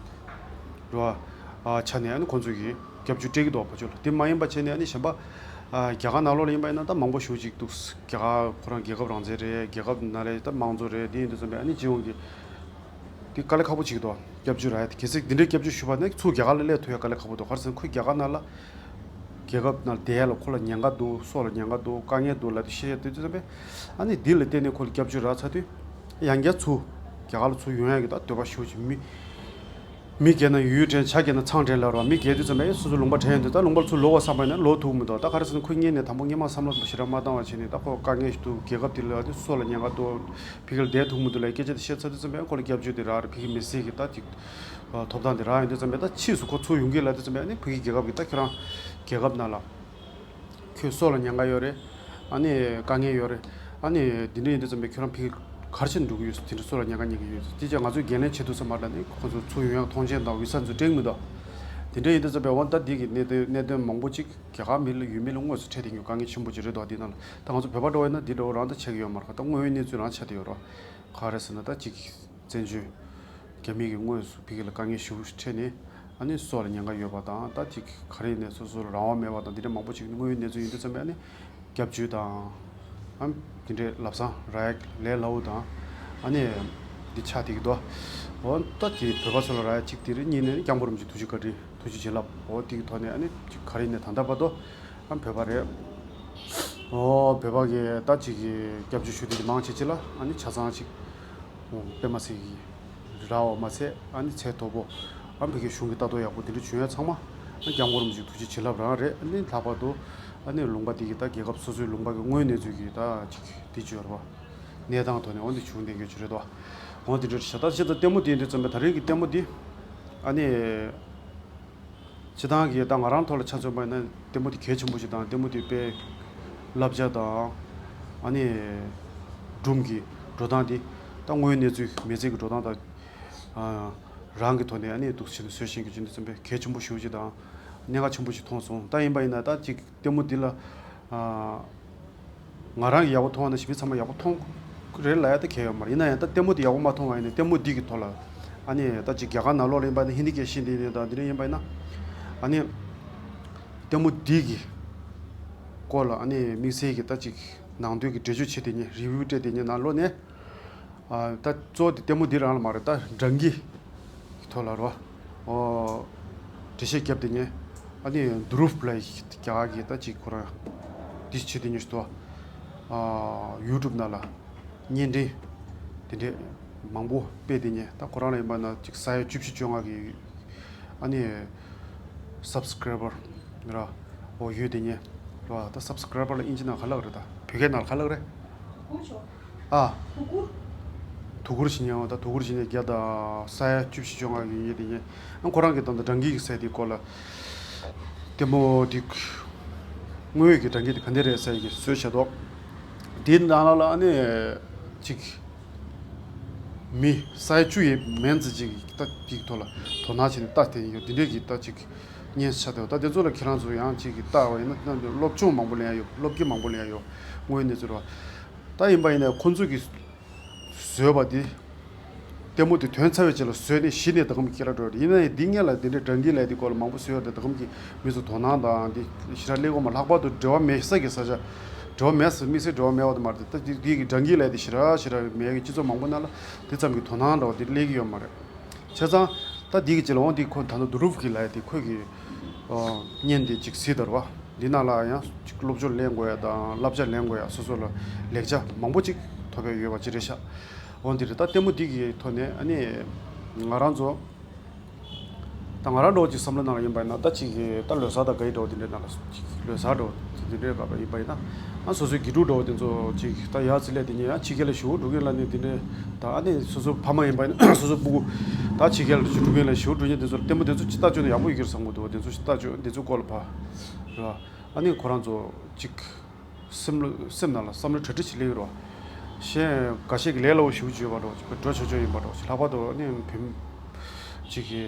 བ། ཨ་ཆ་ནས་ཨ་ནི་ཁོང་ཚོས་ཀྱི་སྐྱབས་བཅོལ་སྤྲད་ཀྱི་འདུག་བ། ཕ་ཕྱོགས་ལ་དེ་མ་ཡིན་པ་བྱས་ནས་ཨ་ནི་གཞན་པ་ཨ་རྒྱ་གར་ནང་ལོགས་ལ་ཡིན་པ་ཡིན་ན་ད་མང་པོ་ཞེ་པོ་ཅིག་འདུག་རྒྱ་གར་ཁོ་རང་རྒྱལ་ཁབ་རང་བཙན་རེད། རྒྱལ་ཁབ་ནང་ལ་ད་དམངས་གཙོ་རེད། དེ་ཡིན་དུས་ཙམ་པས་ཨ་ནི་སྤྱི་ཡོངས་ཀྱི་དེ་དཀའ་ལས་ཁག་པོ་ཅིག་འདུག་སྐྱབས་བཅོལ་རག་ཡ་དེ་གལ་སྲིད་དེ་འདྲའི་སྐྱབས་བཅོལ་ཞུས་པ་ན་ཚུར་རྒྱ་གར་ལ་སླེབས་ཐུབ་ཡ་དཀའ་ལས་ཁག་པོ་འདུག་ག་རེ་ཟེར་ན་ཁོས་རྒྱ་གར་ནང་ལ་རྒྱལ་ཁབ་ནང་བསྡད་ཡ་ལ་ཁོ་ལ་ཉེན་ཁ་འདུག་སྲོག་ལ་ཉེན་ཁ་འདུག་དཀའ་ངལ་འདུག་ལབ་དེ་བཤད་ཡ་དེ་དུས་ཙམ་པས་ཨ་ནི་འདི་ལ་བརྟེན་ནས་ཁོ་ལ་སྐྱབས་བཅོལ་རག་ཚར་དུས། ཡང་བསྐྱར་ཚུར་རྒྱ་གར་ལ་ཚུར་ཡོང་ཡག་གི་ད་འདོད་པ་ཞེ་པོ་ཅིག་མི། མི་རྒས་ན་ཡུལ་དྲན་བྱ་རྒས་ན་ཚང་དྲན་ལབ་ར་བ། མི་རྒས་དུས་ཙམ་པས་སོ་སོ་ལུང་པ་དྲན་ཡོང་དུས་ད་ལུང་པར་ཚུར་ལོག་པ་བསམ་པ་ཡིན་ན་ལོག་ཐུབ་མི་འདུག་ད་ག་རེ་ཟེར་ན་ཁོས་སྔོན་ནས་དང་པོ་སྔོན་མ་བསམ་བློ་ཞེ་དྲག་མ་བཏང་བ་བྱས་ནས་ད་ཁོ་དཀའ་ངལ་ཞིག་འདུག་རྒྱལ་ཁབ་དེ་ལ་ཨ་ནི་སྲོག་ལ་ཉེན་ཁ་འདུག་ཕ་གི་ལ་བསྡད་ཐུབ་མི་འདུག་ལབ་སྐད་ཆ་དེ་བཤད་ཚར་དུས་ཙམ་པས་ཁོ་ལ་སྐྱབས་བཅོལ་དེ་རག་རེད། ཕ་གི་མི་སེར་གྱི་ད་ཅིག་ཐོབ་ཐང་དེ་རག་ཡོང་དུས་ཙམ་པས་ད་ཕྱིས་སུ་ཁོ་ཚུར་ཡོང་གི་ལབ་དུས་ཙམ་པས་ཨ་ནི་ཕ་གི་རྒྱལ་ཁབ་ཀྱི་ད་ཁྱོད་རང་རྒྱལ་ཁབ་ནང་ལ། ཁྱོད་སྲོག་ལ་ཉེན་ཁ་ཡོད་རེད། ཨ་ནི་དཀའ་ངལ་ཡོད་རེད། ཨ་ནི་འདི་འདྲ་ཡིན་དུས་ཙམ་པས་ཁྱོད་རང་ཕ་གི་ག་རེ་བྱས་ནས་འགྲོ་གི་ཡོད། དེ་འདྲ་སྲོག་ལ་ཉེན་ཁ་ཉེན་གི་ཡོད། དེ་ཅག་ང་ཚོས་འགན་ལེན་བྱེད་ཐུབ་ས་མ་རེད། ཨ་ནི་ཁོང་ཚོ་ཚུར་ཡོང་ཡག་མཐོང་མཆན་དང་ཝི་ས་འདི་ཚོ་སྤྲད་མི་འདུག་དེ་འདྲ་ཡིན་དུས་ཙམ་པས་འོ་ད་འདི་གི་གནད་དོན་གནད་དོན་མང་པོ་ཅིག་རྒྱ་གར་མི་ལ་ཡུལ་མི་ལ་དངོས་སུ་འཕྲད་བསྡད་རྒྱུ་དཀའ་ངལ་ཆེན་པོ་ཅིག་རེད་འདུག་འདི་ནང་ལ་ད་ང་ཚོ་བོད་པ་འདྲ་བོ་ཡིན་ན་འདི་འདྲ་བོ་རང་ད་ཆགས་ཀྱི་ཡོད་མ་རེད། ད་དངོས་ཡོད་གནས་ཚུལ་རང་ཆགས་བསྡད་ཡོད་རེད། ག་རེ་ཟེར་ན་ད་ཅིག་བཙན་བྱོལ་རྒྱ་མི་གིས་དངོས་སུ་ཕ་གི་ལ་དཀའ་ངལ་ཞེ་པོ་འཕྲད་ནས་ཨ་ནི་སྲོག་ལ་ཉེན་ཁ་ཡོད་པ་དང་ད་ཅིག་ག་རེ་ཡིན་ནའི་སོ་སོ་ལ་རང་དབང་མེད་པ་དང་འདི་འདྲ་མང་པོ་ཅིག་དངོས་ཡོད་གནས་ཚུལ་ཡིན་དུས་ཙམ་པས་ཨ་ནི་སྐྱབས་བཅོལ་དང་ཨ་འདི་འདྲའི་ལམ་སང་རག་ཡ་ལས་སླ་པོ་དང་ཨ་ནི་འདི་ཆགས་བསྡད་ཀྱི་འདུག་འོ་ད་ཀྱི་བོད་པ་ཚོ་ལ་རག་ཡ་གཅིག་དེ་རེད། གཉིས་ནས་སྐྱབས་མགོན་རིན་པོ་ཆེ་ཐུགས་རྗེ་བཀའ་དྲིན། ཐུགས་རྗེ་བྱིན་རླབས། འོ་དེ་གི་ཐོག་ནས་ཨ་ནི་ཅིག་ག་རེ་ནས་ད་ལྟ་བར་དུ་ཨ་བོད་པ་རེད། འོ་བོད་པ་གི་ད་ཅིག་གི་སྐྱབས་བཅོལ་ཞུ་དེ་མང་ཆེ་ཅིག་ལ་ཨ་ནི་ཆ་ཚང་ཅིག་དཔེ་མ་སྲིད་གི་རག་པ་མ་ཚད་ཨ་ནི་ཚད་མཐོ་པོ་ཨ་བོད་ཀྱི་གཞུང་གི་ལྟ་རྟོག་ཡག་པོ་དེ་འདྲ་བྱུང་ཡ་ཚང་མ་ཨ་སྐྱབས་མགོན་རིན་པོ་ཆེ་ཐུགས་རྗེ་བྱིན་རླབས་རང་རེད། ཨ་ནི་ལྷག་པར་དུ་ཨ་ནི་ལུང་པ་དེ་གི་ད་རྒྱལ་ཁབ་སོ་སོའི་ལུང་པ་གི་དངོས་གནས་ཚུལ་གི་ད་ཅིག་དེ་བརྗོད་ར་བ་གནས་སྟངས་ཐོག་ནས་འོ་འདི་བྱུང་བསྡད་མཁན་ཅིག་རེད་དོ། འོ་འདི་འདྲ་ཞེ་ད་ཆེ་ད་ལྟད་མོ་དེ་འདྲ་ཙམ་པས་ད་རེས་ཀྱི་ལྟད་མོ་འདི་ཨ་ནི། སྤྱི་བཏང་གི་ད་ང་རང་ཐོག་ལ་ཆ་མཚོན་པ་ཡིན་ན་ལྟད་མོ་དེ་གལ་ཆེན་པོ་ཞིག་དང་ལྟད་མོ་དེ་དཔེ་བསླབ་བྱ་དང་ཨ་ནི་སྒྲུང་གི་འགྲོ་སྟངས་དེ་ད་དངོས་གནས་ཚུལ་མི་ཚེ་གི་འགྲོ་སྟངས་དང་རང་གི་ཐོག་ནས་ཨ་ནི་འདུག་བྱས་ནས་བཟོས་བཞིན་གྱི་ཅི་འདི་ཙམ་པས་གལ་ཆེན་པོ་ཞེ་པོ་ཅིག་དང་གནད་འགག་ཆེན་པོ་ཞིག་མཐོང་སོང་། ད་ཡིན་པ་ཡིན་ན་ད་ཅིག་ལྟད་མོ་འདི་ལ། ང་རང་གིས་ཡག་པོ་མཐོང་བ་ན་ཞི་མི་ཚང་མ་ཡག་པོ་མཐོང་རེད་ལབ་ཡ་ད་གལ་ཡོད་མ་རེད། ཡིན་ན་ཡང་ད་ལྟད་མོ་དེ་ཡག་པོ་མ་མཐོང་བ་ཡིན་ན་ལྟད་མོ་འདི་གི་ཐོག་ལ་ཨ་ནི་ད་ཅིག་རྒྱ་གར་ནང་ལོགས་ལ་ཡིན་པ་ན་ཧིན་དི་སྐད་ཤེས་འདི་ནས་དང་འདི་འདྲ་ཡིན་པ་ཡིན་ན་ཨ་ནི་ལྟད་མོ་འདི་གི་སྐོར་ལ་ཨ་ནི་དམིགས་བསལ་གྱི་ད་ཅིག་ནང་དོན་གྱི་འགྲེལ་བརྗོད་བྱེད་དེ་ཉིད་རི་བིའུ་སྤྲད་དེ་ཉིད་ནང་ལོགས་ནས། ཨ་ད་གཙོ་བོ་དེ་ལྟད་མོ་འདི་རང་ལ་མ་རེད། ད་སྦྲང་གི་ཐོག་ལ་རོ། ཨོ། འགྲེལ་བཤད་བརྒྱབ་དེ་ཉེ། ཨ་ནི་དུ་རུབ་ལ་རྒྱ་གར་གྱི་ད་ཅིག་ཁོ་རང་འདི་བྱེད་དེ་ཉེ་ཞུ་དོ། ཨ་ཡུ་ཊུབ་ནང་ལ་བརྙན་འཕྲིན་དེ་འདྲས་མང་པོ་སྤེལ་དེ་ཉེ། ད་ཁོ་རང་ལ་ཡིན་པ་ན་ཅིག་ས་ཡ་བཅུ་བཞི་བཅོ་ལྔ་གི་ཨ་ནི། སབ་སི་ཀེ་རའི་བར་ར། འོ་ཡོད་དེ་ཉེ། ར་ད་སབ་སི་ཀེ་རའི་བར་ལ་ཨིན་ཇི་ནང་ག་ལབ་རེད། ད་བོད་སྐད་ནང་ག་ལབ་རེད། ཨ། ཐུགས་ཁུར། ཐུགས་ཁུར་བྱེད་ཉེ་བ་ད་ཐུགས་ཁུར་བྱེད་ཉེ་རྒྱ་ད་ས་ཡ་བཅུ་བཞི་བཅོ་ལྔ་གི་ཡོད་དེ་ཉེ། ཨ་ཁོ་རང་གི་ད་ད་སྦྲང་གི་ས་དེ་སྐོར་ལ། ལྟད་མོ་དེ། དངོས་ཡོད་ཀྱི་སྦྲང་གི་དེ་ག་འདྲ་རེད་ཟེར་གྱི་བཟོས་བྱས་ཏོ། དེའི་ནང་ལ་ཨ་ནི། ཅིག་མི་ས་ཡ་བཅུ་ཡས་མན་ཙམ་ཅིག་ད་དེའི་ཐོག་ལ་དོ་སྣང་བྱས་ནས་ལྟ་དེ་ཡོད། འདི་འདྲས་ཀྱི་ད་ཅིག་བརྙན་ཆ་དེ་ད་དེ་ཚོ་ལ་ཁྱེད་རང་ཚོ་ཡང་ཅིག་གི་ལྟ་བ་ཡིན་ན་ད་སློབ་སྦྱོང་མང་པོ་ལེན་ཡ་ཡོད། སློབ་སྐྱེ་མང་པོ་ལེན་ཡ་ཡོད། དངོས་གནས་ཚོ་ར་ད་ཡིན་པ་ཡིན་ན་ཁོ་ཚོ་གི་བཟོས་པ་དེ། ལྟད་མོ་དེ་ཐོན་ཚར་བའི་རྗེས་ལ་བཟོས་ནས་གཞི་ནས་ད་གམ་སྐྱེ་ར་འགྲོ་ཡོད། ཡིན་ན་ཡང་འདི་སྔོན་ལ་འདི་འདྲའི་སྦྲང་གི་ལས་དེ་སྐོར་ལ་མང་པོ་བཟོས་ཡོད་དེ་ད་གམ་གྱི་མི་ཚོ་དོ་སྣང་དང་འདི་ཞེ་དྲག་སླེབས་ཡོད་མ། ལྷག་པར་དུ་འབྲེལ་བ་མེད་ས་གི་ས་ཆ། འབྲེལ་བ་མེད་ས་དམིགས་བསལ་འབྲེལ་བ་མེད་པ་དེ་མ་རེད། ད་འདི་འདི་གི་སྦྲང་གི་ལས་དེ་ཞེ་དྲག་ཞེ་དྲག་མེད་གི་སྤྱི་ཚོགས་མང་པོ་ནང་ལ་དེ་ཙམ་གྱི་དོ་སྣང་འདྲ་བ་དེ་སླེབས་ཀྱི་ཡོད་མ་རེད། བྱས་ཙང་ད་འདི་གི་རྗེས་ལ་འོང་འདི་ཁོ་ད་ལྟ་དུ་རུབ་གི་ལས་དེ་ཁོ་གི་བརྙན་དེ་ཅིག་གཟིགས་དར་བ། འདི་ནང་ལ་ཡང་ཅིག་སློབ་སྦྱོང་ལེན་དགོས་ཡ་དང་བསླབ་བྱ་ལེན་དགོས་ཡ་སོ་སོ་ལ་ལེགས་ཆ་མང་པོ་ཅིག་ཐོབ་ཡ་ཡོད་པ་ཅིག་རེད་ཤག་འོ་འདི་རེད། ད་ལྟད་མོ་འདི་གི་ཐོག་ནས་ཨ་ནི་ང་རང་ཚོ་ད་ང་རང་འདྲ་བོ་ཅིག་བསམ་བློ་ནང་ལ་ཡིན་པ་ཡིན་ན་ད་ཅིག་གི་ད་ལོ་གསར་དང་ག་ཡི་འདྲ་བོ་འདི་འདྲའི་ནང་ལ་ཅིག་ལོ་གསར་འདྲ་བོ་འདི་འདྲའི་སྐབས་ལ་ཡིན་པ་ཡིན་ན་ཨ་སོ་སོའི་དགེ་ཕྲུག་འདྲ་བོ་དེ་ཚོ་ཅིག་ད་ཡར་རྩིས་ལས་དེ་ཉིད་ཡང་ཕྱི་རྒྱལ་ལ་ཞུ་འགྲོ་མཁན་ལ་ནི་འདི་འདྲའི་ད་ཨ་ནི་སོ་སོ་ཕ་མ་ཡིན་པ་ཡིན་ན་སོ་སོ་སྤུ་གུ་ད་ཕྱི་རྒྱལ་ལ་ཞུ་འགྲོ་མཁན་ལ་ཞུ་འགྲོ་མཁན་དེ་ཚོ་ལ་ལྟད་མོ་དེ་ཚོ་ཅིག་ལྟ་བཅུག་ན་ཡག་པོ་ཡོད་ཀྱི་རེད་བསམ་གྱི་འདུག་དེ་ཚོ་ཅིག་ལྟ་བཅུག་དེ་ཚོ་སྐོར་ལ་ཕ་རེད་བ། ཨ་ནི་ཁོ་རང་ཚོ་ཅིག་སེམས་ལ་སེམས་ནང་ལ་བསམ་བློ་གྲ་སྒྲིག་ཅིག་སླེབས་ཡོད་རེད་བ། གཞན་འགའ་ཤས་ཀྱིས་ལས་སླ་བོ་ཞེ་པོ་བརྗོད་པ་འདྲ་བོ་ཅིག་བོད་འགྲོ་ཆོག་ཆོག་ཡིན་པ་འདྲ་བོ་ཅིག་ལྷག་པར་དུ་ཨ་ནི་བོད་ཅིག་གི་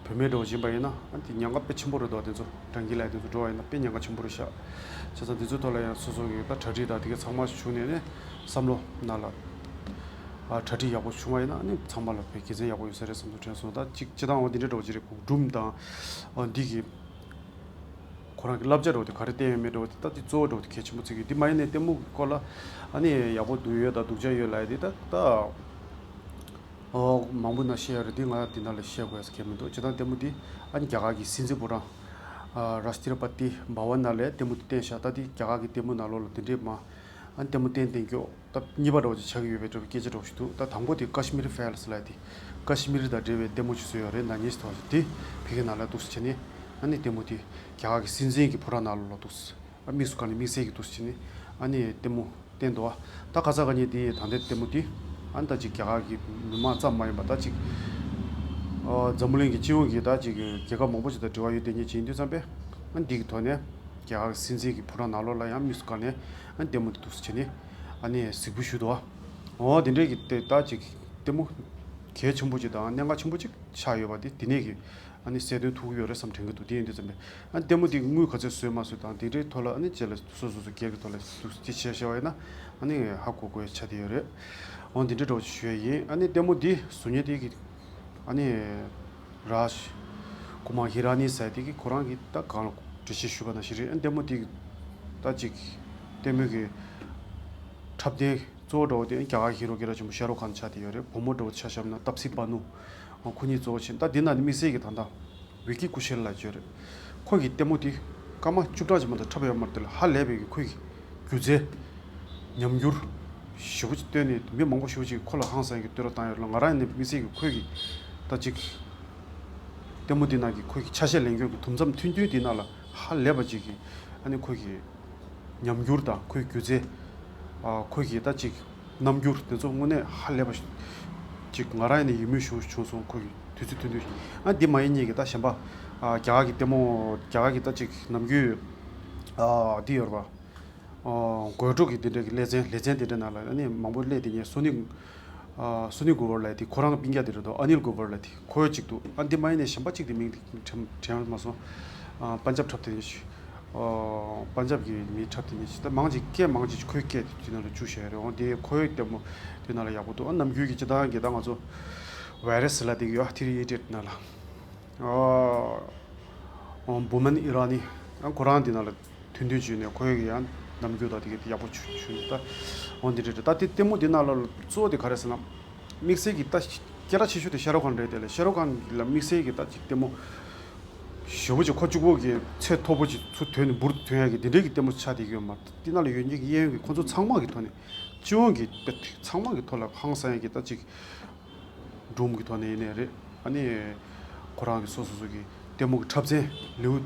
བུད་མེད་འདྲ་བོ་ཅིག་ཡིན་པ་ཡིན་ན་ཨ་དེ་ཉེན་ཁ་དཔེ་ཆེན་པོ་རེད་འདུག་དེ་ཚོ་སྦྲང་གི་ལས་དེ་ཚོ་འགྲོ་བ་ཡིན་ན་དཔེ་ཉེན་ཁ་ཆེན་པོ་རེད་ཤག་བྱས་ཙང་དེ་ཚོའི་ཐོག་ལ་ཡང་སོ་སོ་གི་ད་གྲ་སྒྲིག་དང་དེ་གའི་ཚང་མ་བྱུང་ནས་ནི་བསམ་བློ་ནང་ལ་ཨ་གྲ་སྒྲིག་ཡག་པོ་བྱུང་བ་ཡིན་ན་ཨ་ནི་ཚང་མ་ལ་དཔེ་དགེ་མཚན་ཡག་པོ་ཡོད་ས་རེད་བསམ་དུ་དྲན་སོང་། ད་ཅིག་སྤྱི་བཏང་འོ་དེ་འདྲའི་འདྲ་བོ་ཅིག་རེད། སྒྲུང་དང་ཨ་འདི་གི་ཁོ་རང་གི་བསླབ་བྱ་འདྲ་བོ་དེ་ག་རེ་བསྟན་ཡོད་མེད་འདྲ་བོ་དེ་ད་དེ་གཙོ་བོ་འདྲ་བོ་དེ་གལ་ཆེན་པོ་བརྩི་གི། འདི་མ་ཡིན་ནའི་ལྟད་མོ་གི་སྐོར་ལ་ཨ་ནི་ཡག་པོ་སྡུག་ཡོད་དང་སྡུག་ཅག་ཡོད་ལབ་ཡ་དེ་ད་ད་ཨོ་མང་པོ་ན་བཤད་ཡ་རེད། འདི་ང་འདི་ནང་ལ་བཤད་དགོས་ཡ་གལ་མི་འདུག་སྤྱིར་བཏང་ལྟད་མོ་འདི་ཨ་ནི་རྒྱ་གར་གི་སྲིད་འཛིན་ཕོ་བྲང་ཨ་རཱ་སྟི་ར་པ་ཏི་བྷ་ཝན་ནང་ལ་ལྟད་མོ་འདི་བསྟན་ཤག་ད་འདི་རྒྱ་གར་གི་ལྟད་མོ་ནང་ལོགས་ལ་འདི་འདྲས་མ་ཨ་ནི་ལྟད་མོ་བསྟན་བསྟན་སྐྱོ། ད་གཉིས་པ་འདྲ་བོ་ཅིག་ཆགས་ཀྱི་ཡོད་པའི་འདྲ་བའི་སྐད་ཆ་འདྲ་བོ་ཞིག་འདུག་ད་དང་པོ་དེ་ཀ་ཤི་མིར་ཕའི་ལ་ལབ་ཡ་དེ་ཀ་ཤི་མིར་དང་འབྲེལ་བའི་ལྟད་མོ་ཅིག་བཟོས་ཡོད་རེད། ན་ནིང་ཞིག་ཐོག་ཅིག་དེ་ཕ་གི་ནང་ལ་འདུག་སེ་བྱས་ནས་ཨ་ནི་ལྟད་མོ་དེ་རྒྱ་གར་གྱི་སྲིད་འཛིན་གྱི་ཕོ་བྲང་ནང་ལོགས་ལ་འདུག་སེ་ཨ་དམིགས་སུ་བཀར་ནས་དམིགས་བསལ་གྱི་འདུག་སེ་བྱས་ནས་ཨ་ནི་ལྟད་མོ་བསྟན་འདུག་ད་ཁ་ས་ག་ཉིན་དེ་ད་ལྟའི་ལྟད་མོ་དེ་ཨ་ནི་ད་ཅིག་རྒྱ་གར་གྱི་མི་མང་ཙམ་མ་ཡིན་པ་ད་ཅིག་ཨ་འཛམ་བུ་གླིང་གི་སྤྱི་ཡོངས་ཀྱི་ད་ཅིག་རྒྱལ་ཁབ་མང་པོ་ཞིག་དང་འབྲེལ་བ་ཡོད་བསྡད་མཁན་ཅིག་ཡིན་དུས་ཙམ་པས་ཨ་ནི་འདི་གི་ཐོག་ནས་རྒྱ་གར་གྱི་སྲིད་འཛིན་གྱི་ཕོ་བྲང་ནང་ལོགས་ལ་ཡང་དམིགས་སུ་བཀར་ནས་ཨ་ནི་ལྟད་མོ་དེ་འདུག་སེ་བྱས་ནས། ཨ་ནི་གཟིགས་འབུལ་ཞུས་འདུག་འོ་དེ་འདྲས་ཀྱི་དེ་ད་ཅིག་ལྟད་མོ་གལ་ཆེན་པོ་ཅིག་དང་གནད་འགག་ཆེན་པོ་ཅིག་ཆགས་ཡོད་པ་དེ་དེ་ནས་ཀྱི་ཨ་ནི་གསལ་སྟོན་ཐུབ་ཀྱི་ཡོད་རེད་བསམ་དྲན་གྱི་འདུག་དེ་ཡིན་དུས་ཙམ་པས་ཨ་ནི་ལྟད་མོ་དེ་དངུལ་ག་ཚོད་བཟོས་མ་བཟོས་དང་དེ་འདྲའི་ཐོག་ལ་ཨ་ནི་རྗེས་ལ་སོ་སོ་སོ་སྒེར་གྱི་ཐོག་ལ་འདུག་དེ་བྱས་བྱས་པ་ཡིན་ན་ཨ་ནི་ཧ་གོ་དགོས་ཆ་དེ་ཡོད་རེད། འོ་དེ་འདྲས་འདྲ་བོ་ཞུ་ཡ་ཡིན། ཨ་ནི་ལྟད་མོ་དེ་བཟོ་མཁན་དེ་གི་ཨ་ནི་རཱཇ་ཀུ་མཱར་ཧི་ར་ནི་ཟེར་དེ་གི་ཁོ་རང་གི་ད་གང་ལ་འགྲེལ་བཤད་ཞུས་པ་ནང་བཞིན་རེད། ཨ་ནི་ལྟད་མོ་དེ་གི་ད་ཅིག་ལྟད་མོ་གི་འཁྲབ་སྟོན་གཙོ་བོ་འདྲ་བོ་དེ་རྒྱ་གར་ཧི་རོ་སྐད་གྲགས་ཆེན་པོ་ཤ་རུག་ཁཱན་ཆགས་བསྡད་ཡོད་རེད། བུ་མོ་འདྲ་བོ་ཆ་བཞག་ན་ཏབ་སི་པ་ནུ་ཁོ་གཉིས་གཙོ་བོ་བྱས། ད་འདི་ན་ནི་དམིགས་བསལ་གྱི་ད་ལྟ་ ཝི་ཀི་ཀུ་ཤལ་ལབ་ཀྱི་ཡོད་རེད། ཁོ་གི་ལྟད་མོ་དེ་སྐར་མ་བཅུ་ཕྲག་ཅིག་མ་གཏོགས་འཁྲབ་ཡོད་མ་རེད། དེ་ལ་ཧ་ལས་པའི་གི་ཁོ་གི་སྒྱུ་རྩལ་ཉམས་འགྱུར་ཞེ་པོ་ཅིག་བཏོན་ནས། མི་མང་པོ་ཞེ་པོ་ཅིག་ཁོ་ལ་ཧང་སང་གི་བསྟོད་ར་བཏང་ཡོད་རེད། ང་རང་ཡིན་ནའི་དམིགས་བསལ་གྱི་ཁོ་གི་ད་ཅིག་ལྟད་མོ་འདི་ནང་གི་ཁོ་གི་ཆ་ཤས་ལེན་སྐྱོན་གྱི་དུམ་མཚམས་ཐུང་ཐུང་འདི་ནང་ལ་ཧ་ལས་པ་ཅིག་གི་ཨ་ནི་ཁོ་གི་ཉམས་འགྱུར་དང་ཁོའི་སྒྱུ་རྩལ། ཨ། ཁོ་གི་ད་ཅིག་རྣམ་འགྱུར་དེ་ཚོ་དངོས་གནས་ཧ་ལས་པ་ཞིག་ང་རང་ཡིན་ནའི་ཡིད་སྨོན་ཞུ་བྱུང་སོང་། ཁོ་གི་དུས་ཚོད་ཐུང་ཐུང་ཞིག་ཨ། འདི་མ་ཡིན་ཉིད་ཀྱི་ད་གཞན་པ། ཨ། རྒྱ་གར་གྱི་ལྟད་མོ། རྒྱ་གར་གྱི་ད་ཅིག་ནམ་རྒྱུན། ཨ། འདི་ཡོད་རེད་པ། ཨ། དགོད་བྲོ་གི་འདི་འདྲ་གི་ལེ་ཚན། ལེ་ཚན་འདི་འདྲ་ནང་ལ་ཨ་ནི་མང་པོ་སླེབས་དེ་ཉིད་སོ་ནི། ཨ། སོ་ནི་གོ་བར་ལབ་དེ་ཁོ་རང་སྤུན་ཀྱག་དེ་རེད་དོ། ཨ་ནིལ་གོ་བར་ལབ་དེ་ཁོ་གཅིག་འདུག་ཨ། འདི་མ་ཡིན་ནའི་གཞན་པ་གཅིག་དེ་མིང་དེ་དྲན་དྲན་མ་སོང་། ཨ། པན་ཇབ་འཁྲབ་དེ་ཉིད་ཞིག་ཨ། པན་ཇབ་ཀྱི་མི་འཁྲབ་དེ་ཉིད་ཞིག་ད་མང་ཅིག་སྐད་མང་ཅིག་ཁོའི་སྐད་དེ་དེ་ནང་ལ་བཅུག་བཞག་ཡོད་རེད། འོ་དེ་ཁོའི་ལྟད་མོ་དེ་ནང་ལ་ཡག་པོ་འདུག་ཨ། ནམ་རྒྱུན་གྱི་སྤྱིར་བཏང་གི་ད་ང་ཚོ་བྷའི་རེ་སི་ལབ་དེ་གི་ཡོད། ཨ། ཐི་རི་ཨི་ཌི་ཡེཊ་ནང་ལ། ཨ། ཨ། བུ་མན་ཨི་ར་ནི། ཨ། ཁོ་རང་འདི་ནང་ལ་ཐུང་ཐུང་བྱས་ནས་ཁོའི་གི་ཡང་རྣམ་འགྱུར་དང་དེ་གི་དེ་ཡག་པོ་བྱུང་བྱུང་ད། འོ་འདི་འདྲ་རེད། ད་དེ་ལྟད་མོ་འདི་ནང་ལ་གཙོ་བོ་དེ་ག་རེ་ཟེར་ན། དམིགས་བསལ་གྱི་ད་སྐད་གྲགས་ཆེ་ཤོས་དེ་ཤ་རུ་ཁཱན་རེད། དེ་ལས་ཤ་རུ་ཁཱན་ལ་དམིགས་བསལ་གྱི་ད་ཅིག་ལྟད་མོ་ཞེ་པོ་ཅིག་ཁོ་གཅིག་པོ་གི་ཚད་མཐོ་པོ་ཅིག་ཚུར་ཐོན་ནས་འབུར་དུ་ཐོན་ཡག་གི་འདི་འདྲའི་གི་ལྟད་མོ་ཆགས་བསྡད་ཀྱི་ཡོད་མ་རེད། དེ་ནང་ལ་ཡོད་མཁན་གྱི་གཡས་གཡོན་གྱི་ཁོ་ཚོ་ཚང་མ་གི་ཐོག་ནས། སྤྱི་ཡོངས་ཀྱི་དཔེ་ཚང་མ་གི་ཐོག་ལ་ཧང་སང་ཡག་གི་ད་ཅིག་སྒྲུང་གི་ཐོག་ནས་ཡིན་ནའི་རེད། ཨ་ནི་ཁོ་རང་གི་སོ་སོ་སོ་གི་ལྟད་མོ་གི་འཁྲབ་ཚན་ལེའུ་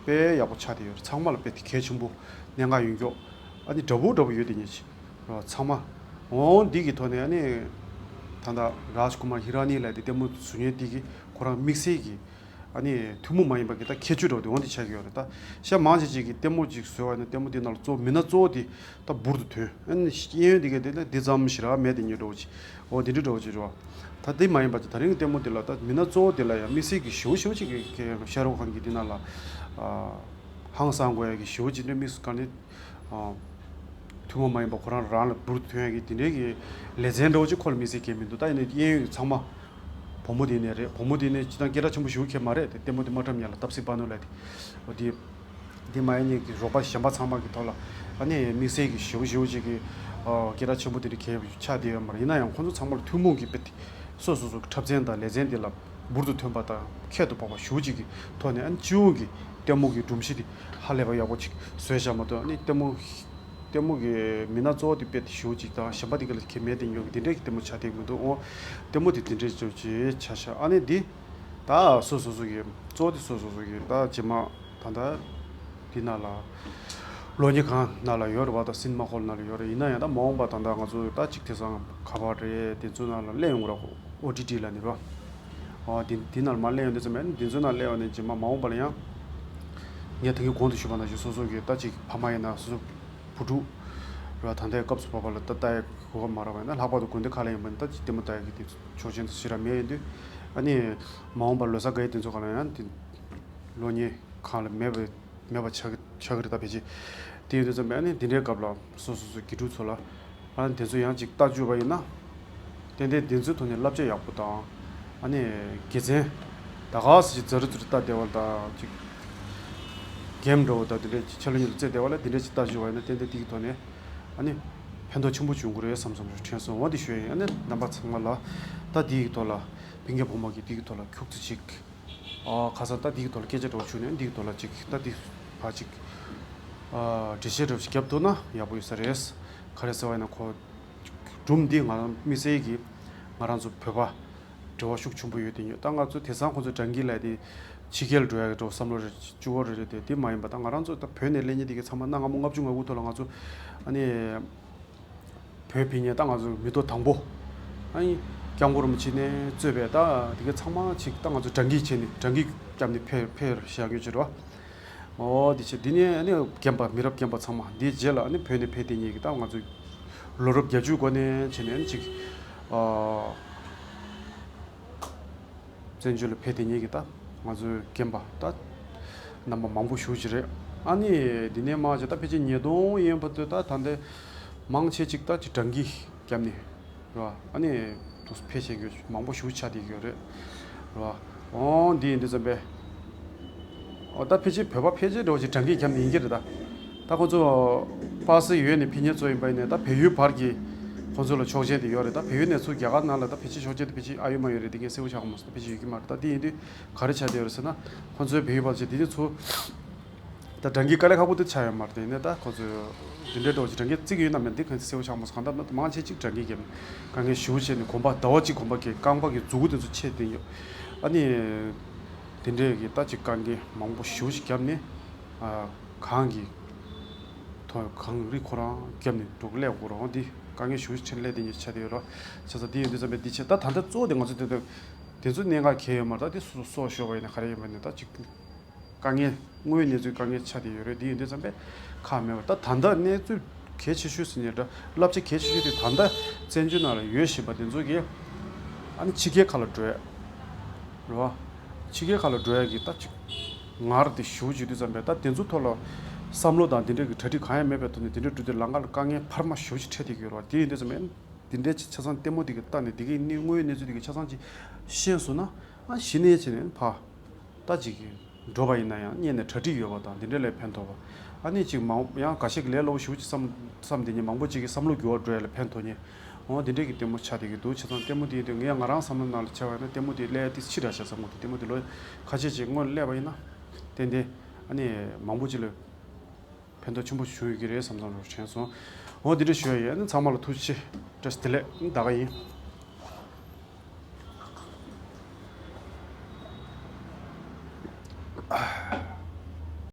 དཔེ་ཡག་པོ་ཆགས་བསྡད་ཡོད་རེད། ཚང་མ་ལ་དཔེ་དེ་གལ་ཆེན་པོ་གནད་འགག་ཡོད་མཁན། ཨ་ནི་འདྲ་པོ་འདྲ་པོ་ཡོད་དེ་ཉིད་ཅིག་རེད་པ། ཚང་མ། འོ་འདི་གི་ཐོག་ནས་ཨ་ནི་ད་ལྟ་རཱཇ་ཀུ་མར་ཧི་ར་ནི་ལབ་དེ་ལྟད་མོ་བཟོ་མཁན་དེ་གི་ཁོ་རང་དམིགས་བསལ་གྱི་ཨ་ནི་ཐུན་མོང་མ་ཡིན་པ་གི་ད་ཁྱད་ཆོས་འདྲ་པོ་དེ་འོ་འདི་ཆགས་ཀྱི་ཡོད་རེད། ད་ཤ་མང་ཆེ་ཅིག་གི་ལྟད་མོ་ཅིག་བཟོས་པ་ཡིན་ན་ལྟད་མོ་དེ་ནང་ལ་གཙོ་མི་སྣ་གཙོ་བོ་དེ་ད་འབུར་དུ་ཐོན། ཨ་ནི་གཡས་གཡོན་དེ་ག་དེ་ལ་འདི་ཙམ་ཞིག་རག་མེད་དེ་ཉིད་འདྲ་པོ་ཅིག་འོ་འདི་འདྲ་འདྲ་པོ་ཅིག་རེད་པ། ད་དེ་མ་ཡིན་པ་ཅིག་ད་རིང་གི་ལྟད་མོ་དེ་ལ་ད་མི་སྣ་གཙོ་བོ་དེ་ལ་ཡང་དམིགས་བསལ་གྱི་ཞེ་པོ་ཞེ་པོ་ཅིག་གི་ཤ་རུ་ཁཱན་གྱི་འདི་ནང་ལ་ཨ་ཧང་སང་དགོས་ཡག་གི་ཞེ་པོ་ཅིག་འདྲ་དམིགས་སུ་བཀར་ནས། ཨ། ཐུན་མོང་མ་ཡིན་པ་ཁོ་རང་རང་ལ་འབུར་དུ་ཐོན་ཡག་གི་དེ་འདྲའི་གི་ལེ་ཚན་འདྲ་པོ་ཅིག་ཁོ་ལ་དམིགས་བསལ་གྱི་མི་འདུག་ད་ཡིན་ནའི་གཡས་གཡོན་གྱི་ཚང་མ་བུ་མོ་དེ་ནས་རེད། བུ་མོ་དེ་ནས་སྤྱིར་བཏང་སྐད་གྲགས་ཆེན་པོ་ཞེ་པོ་ཁྱེར་མ་རེད་དེ། ལྟད་མོ་དེ་མ་འཁྲབ་ཉག་ལ་ཏབ་སི་བ་ནུ་ལབ་དེ། འོ་དེ་དེ་མ་ཡིན་ནའི་གི་རོགས་པ་གཞན་པ་ཚང་མ་གི་ཐོག་ལ་ཨ་ནི་དམིགས་བསལ་གྱི་ཞེ་པོ་ཞེ་པོ་ཅིག་གི་ཨ་སྐད་གྲགས་ཆེན་པོ་དེ་འདྲ་གང་ཡང་ཆགས་བསྡད་ཡོད་མ་རེད། ཡིན་ན་ཡང་ཁོང་ཚོ་ཚང་མ་ལ་ཐུན་མོང་གི་དཔེ་དེ་སོ་སོ་སོ་གི་འཁྲབ་ཚན་དང་ལེ་ཚན་དེ་ལ་འབུར་དུ་ཐོན་པ་དང་ཁྱད་དུ་འཕགས་པ་ཞེ་པོ་ཅིག་གི་ཐོག་ནས། ཨ་ནི་སྤྱི་ཡོངས་ཀྱི་ལྟད་མོ་གི་སྒྲོམ་གཞི་དེ་ཧ་ལས་པ་ཡག་པོ་ཅིག་བཟོས་བཞག་མ་གཏོགས། ཨ་ནི་ལྟད་མོ་ལྟད་མོ་གི་མི་སྣ་གཙོ་བོ་དེ་དཔེ་དེ་ཞེ་པོ་ཅིག་དང་གཞན་པ་དེ་ག་ལ་གལ་མེད་དེ་ཉོ་གི་དེ་འདྲའི་གི་ལྟད་མོ་ཆགས་བསྡད་ཀྱི་མི་འདུག་འོ་ལྟད་མོ་དེ་དེ་འདྲའི་ཅིག་ཆགས་ཤག་ཨ་ནི་འདི་ད་སོ་སོ་སོ་གི་གཙོ་བོ་དེ་སོ་སོ་སོ་གི་ད་རྗེས་མ་ད་ལྟ་འདི་ནང་ལ་གློག་བརྙན་ཁང་ནང་ལ་ཡོད་རེད་པ། ད་སིན་མ་ཧོལ་ནང་ལ་ཡོད་རེད། ཡིན་ན་ཡང་ད་མ་འོངས་པ་ད་ལྟ་ང་ཚོ་ད་ཅིག་དེང་སང་ག་པར་རེད། དེ་ཚོ་ནང་ལ་གླེང་ཡོང་གི་རེད། ཨོ་ཊི་ཊི་ལ་ནི་རོ། ཨོ་དེ་དེ་ནང་ལ་མར་གླེང་ཡོང་དུས་ཙམ་པ་ནི་དེ་ཚོ་ནང་གླེང་ཡོང་ནས་རྗེས་མ་མ་འོངས་པ་ལ་ཡང་། ངས་ད་གིན་གོང་དུ་ཞུས་པ་ནང་བཞིན་སོ་སོ་གི་ད་ཅིག་ཕ་མ་ཡིན་ན་སོ་སོ་བུ་ཕྲུག་རོ། ད་ལྟའི་སྐབས་སུ་བབ་པ་ལ་ད་ལྟ་ཡི་གོ་སྐབས་མ་རག་པ་ཡིན་ན། ལྷག་པར་དུ་དགོན་སྡེ་ཁག་ལ་ཡིན་པ་ནི་ད་ཅིག་ལྟད་མོ་ལྟ་ཡག་གི་དེ་ཆོག་མཆན་དེ་ཞེ་དྲག་མེད་ཡོང་དུས། ཨ་ནི་མ་འོངས་པ་ལོ་གསར་དགའ་ཡི་དེ་ཚོ་ག་ལ་ཡང་དེ་གློག་བརྙན་ཁང་ལ་མེད་པའི་མེད་པ་ཆགས་ཆགས་ཀྱི་རེད། ད་ཕལ་ཆེར་དེ་ཡིན་དུས་ཙམ་པས་ཨ་ནི་དེ་འདྲའི་སྐབས་ལ་སོ་སོ་སོ་དགེ་ཕྲུག་ཚོ་ལ་ཨ་ནི་དེ་ཚོ་ཡང་ཅིག་ལྟ་བཅུག་པ་ཡིན་ན། ཏན་ཏན་དེ་ཚོའི་ཐོག་ནས་བསླབ་བྱ་ཡག་པོ་དང་། ཨ་ནི་དགེ་མཚན་ད་ག་སེ་ཅིག་ཛ་རུ་ཛུ་རུ་ལྟ་བསྡད་པ་དང་ཅིག་གེམ་འདྲ་པོ་དང་དེ་འདྲའི་ཅིག་ཆ་ལུགས་གཉིས་ལ་རྩེ་བསྡད་པ་ལ་དེ་འདྲའི་ཅིག་ལྟ་བཅུག་པ་ཡིན་ན་ཏན་ཏན་དེ་གི་ཐོག་ནས་ཨ་ནི་ཕན་ཐོགས་ཆེན་པོ་བྱུང་གི་རེད་བསམ་བསམ་ཞིག་དྲན་སོང་། འོ་དེ་ཞུ་ཡ་ཡིན། ཨ་ནི་རྣམ་པ་ཚང་མ་ལ་ད་དེ་གི་ཐོག་ལ་སྤུན་ཀྱག་བུ་མོ་གི་དེ་གི་ཐོག་ལ་ཁྱུག་ཙམ་ཅིག་ཨ། ཁ་སང་ད་འདི་གི་ཐོག་ལ་སྐད་ཆ་འདྲ་པོ་བྱུང་ནས། འདི་གི་ཐོག་ལ་ཅིག་ད་འདི་ཕར་ཅིག་ཨ། འགྲེལ་བཤད་འདྲ་པོ་ཞིག་བརྒྱབ་ཐུབ་ན་ཡག་པོ་ཡོད་ས་རེད། ག་རེ་ཟེར་བ་ཡིན་ན་ཁོ་སྒྲུང་འདི་ང་རང་དམིགས་བསལ་གྱིས་ང་རང་ཚོ་བོད་པ་འབྲེལ་བ་ཤུགས་ཆེན་པོ་ཡོད་དེ་ཉོ། ད་ང་ཚོ་དེང་སང་ཁོ་ཚོ་སྦྲང་གི་ལབ་དེ་ཕྱི་རྒྱལ་འགྲོ་ཡག་གི་འདྲ་པོ་བསམ་བློ་རེ་བཅུག་གི་རེད་རེད་དེ། དེ་མ་ཡིན་པ་ད་ང་རང་ཚོ་ད་བོད་ནས་སླེབས་མཁན་དེ་གི་ཚང་མ་གནའ་སྔ་མོ་ལྔ་བཅུ་ང་དགུ་ཐོག་ལ་ང་ཚོ་ཨ་ནི། བོད་ཕེབས་མཁན་ད་ང་ཚོ་མི་ཐོག་དང་པོ། ཨ་ནི་སྐྱབས་མགོན་རིན་པོ་ཆེ་ནས་གཙོས་པའི་ད་དེ་ག་ཚང་མ་ཅིག་ད་ང་ཚོ་སྦྲང་གི་བྱས་ནས་སྦྲང་གི་བརྒྱབ་ནས་ཕེབས་ཕེབས་བཞག་ཡོད་ཅེས་རེད་པ། འོ་དེ་བྱས་དེ་ནས་ཨ་ནི་རྒན་པ་མི་རབས་རྒན་པ་ཚང་མ་འདིའི་རྗེས་ལ་ཨ་ནི་བོད་ནས་ཕེབས་དེ་ཉིད་ཀྱི་ད་ང་ཚོ་ལོ་རབས་བརྒྱད་ཅུའི་འགོ་ནས་བྱས་ནས་ཨ་ནི་ཅིག་ཨ། བཙན་བྱོལ་ལ་ཕེབས་དེ་ཉིད་ཀྱི་ད་ང་ཚོའི་རྒན་པ་ད་རྣམ་པ་མང་པོ་ཞེ་ཅིག་རེད། ཨ་ནི་འདི་ནས་མར་ཅིག་ད་ཕལ་ཆེར་ཉིས་སྟོང་ཡན་བར་དུ་ད་ད་ལྟ་མང་ཆེ་ཅིག་ད་ཅིག་སྦྲང་གི་བརྒྱབ་ནས་རེད་པ། ཨ་ནི་དུ་ཕལ་ཆེར་གྱི་མང་པོ་ཞེ་ཆགས་བསྡད་ཡོད་རེད། རེད་པ། འོ་འདི་ཡིན་དུས་ཙམ་པས། འོ་ད་ཕལ་ཆེར་བོད་པ་ཕལ་ཆེར་འདྲ་པོ་ཅིག་སྦྲང་གི་བརྒྱབ་ནས་ཡིན་གྱི་རེད་ད། ད་ཁོ་ཚོ་པ་སེ་ཡོད་ནས་ཕེབས་མཁན་ཚོ་ཡིན་པ་ཡིན་ནའི་ད་བལ་ཡུལ་བར་གྱི་ ཁོང་ཚོ་ལ་ཆོག་མཆན་དེ་ཡོད་རེད། ད་བལ་ཡུལ་ནས་ཚུར་རྒྱ་གར་ནང་ལ་ད་ཕལ་ཆེར་ཆོག་མཆན་དེ་ཕལ་ཆེར་ཨ་ཡོད་མ་ཡོད་རེད། དེ་ངས་གསལ་པོ་ཆགས་ཀྱི་མ་སོང་། ད་ཕལ་ཆེར་ཡོད་ཀྱི་མ་རེད། ད་དེ་ཡིན་དུས་ག་རེ་ཆགས་བསྡད་ཡོད་རེད་ཟེར་ན། ཁོང་ཚོའི་བལ་ཡུལ་པ་ཚོ་དེ་ནས་ཚུར་ད་འདྲ་མཁན་དཀའ་ལས་ཁག་པོ་དེ་ཆགས་ཡོད་མ་རེད། དེ་ནས་ད་ཁོང་ཚོས་དེ་འདྲའི་འགྲོ་ཅིག་འདྲ་མཁན་བརྩི་གི་ཡོད་ན་མེད་འདི་གང་གསལ་པོ་ཆགས་མ་སོང་། གང་ལྟར་མང་ཆེ་ཅིག་འདྲ་མཁན་བརྒྱབ་ནས་དཀའ་ངལ་ཞེ་པོ་བྱས་ནས་གོམ་པ་ཟླ་བ་གཅིག་གོམ་པ་གི་རྐང་པ་གི་མཛུ་གུ་དེ་ཚོ་ཆད་བསྡད་ཡོད། ཨ་ནི་དེ་འདྲའི་གི་ད་ཅིག་དཀའ་ངལ་མང་པོ་ཞེ་པོ་ཅིག་བརྒྱབ་ནས་ཨ་གང་གི་ཐོག་གངས་རི་ཁོ་རང་བརྒྱབ་ནས་འགྲོ་གི་སླེབས་དགོས་རེད། འོ་འདི་དཀའ་ངལ་ཞེ་པོ་ཅིག་འཕྲིན་ལས་དེ་ཉིད་ཆགས་བསྡད་ཡོད་རེད། བྱས་ཙང་འདི་ཡོད་འདི་ཙམ་པས་འདི་བྱས། ད་ད་ལྟ་གཙོ་བོ་དེ་ང་ཚོ་དེ་དེ་དེ་ཚོ་གནད་འགག་གལ་ཡོད་མ་རེད། ད་དེ་སོ་སོ་ཤོར་བ་ཡིན་ན་ག་རེ་ཡིན་པ་ནས་ད་ཅིག་དཀའ་ངལ་དངོས་ཡོད་གནས་ཚུལ་དཀའ་ངལ་ཆགས་བསྡད་ཡོད་རེད། འདི་ཡོད་འདི་ཙམ་པས་ཁག་མེད་པ། ད་ད་ལྟ་གནས་ཚུལ་གལ་ཆེ་ཤོས་ཟེར་ནས་འདྲ་བསླབ་བྱ་གལ་ཆེ་ཤོས་དེ་ད་ལྟ་བཙན་བྱོལ་ནང་ལ་ཡོད་བཞིན་པ་དེ་ཚོ་གིས་ཨ་ནི་ཕྱི་རྒྱལ་ཁག་ལ་འགྲོ་ཡ་རེད་བ། ཕྱི་རྒྱལ་ཁག་ལ་འགྲོ་ཡ་གི་ད་ཅིག་ངར་དེ་ཞེ་པོ་ཅིག་ཡོད་དུས་ཙམ་པས། ད་དེ་ཚོ་ཐོག་ལ་བསམ་བློ་དང་དེ་འདྲ་གི་གྲ་སྒྲིག་གང་ཡང་མེད་པའི་ཐོག་ནས་དེ་འདྲ་འགྲོ་དུས་ལམ་ཁ་ལ་དཀའ་ངལ་འཕར་མ་ཞེ་པོ་ཅིག་འཕྲད་བསྡད་ཀྱི་ཡོད་རེད་བ། དེ་ཡིན་དུས་ཙམ་པས་དེ་འདྲའི་ཆ་ཆ་ཚང་ལྟད་མོ་དེ་གི་ལྟ་ནས་དེ་གི་གནས་དངོས་ཡོད་གནས་ཚུལ་དེ་གི་ཆ་ཚང་ཅིག་ཤེས་སོང་ན། ཨ་གཞི་ནས་བྱས་ནས་ཕ་ད་ཅིག་གི་འགྲོ་བ་ཡིན་ན་ཡང་སྔོན་ནས་གྲ་སྒྲིག་ཡོད་པ་དང་དེ་འདྲ་ལས་ཕན་ཐོགས་པ། ཨ་ནི་ཅིག་མང་ཡང་འགའ་ཤས་ཀྱི་ལས་སླ་པོ་ཞེ་པོ་ཅིག་བསམ་བསམ་དེ་ཉིད་མང་པོ་ཅིག་གི་བསམ་བློ་འགྱུར་བ་འགྲོ་ཡ་ལ་ཕན་ཐོགས་ནས། འོ་དེ་འདྲས་ཀྱི་ལྟད་མོ་ཆགས་བསྡད་ཀྱི་འདུག་བྱས་ཙང་ལྟད་མོ་དེ་དེ་ངས་ང་རང་བསམ་བློ་ནང་ལ་བྱས་པ་ཡིན་ན་ལྟད་མོ་དེ་ཀླད་དེ་ཕྱིར་ར་བཞག་བསམ་གྱི་འདུག་ལྟད་མོ་དེ་ལོ་ཁ་ཤས་ཅིག་སྔོན་སླེབས་པ་ཡིན་ན་ཏན་ཏན་ཨ་ནི་མང་པོ་ཅིག་ལ་ཕན་ཐོགས་ཆེན་པོ་བྱུང་ཡོད་ཀྱི་རེད་བསམ་བསམ་རོགས་དྲན་སོང་། འོ་དེ་འདྲ་ཞུ་ཡ་ཡིན། ཨ་ནི་ཚང་མ་ལ་ཐུགས་རྗེ་ཆེ། བཀྲ་ཤིས་བདེ་ལེགས། ད་ག་ཡིན།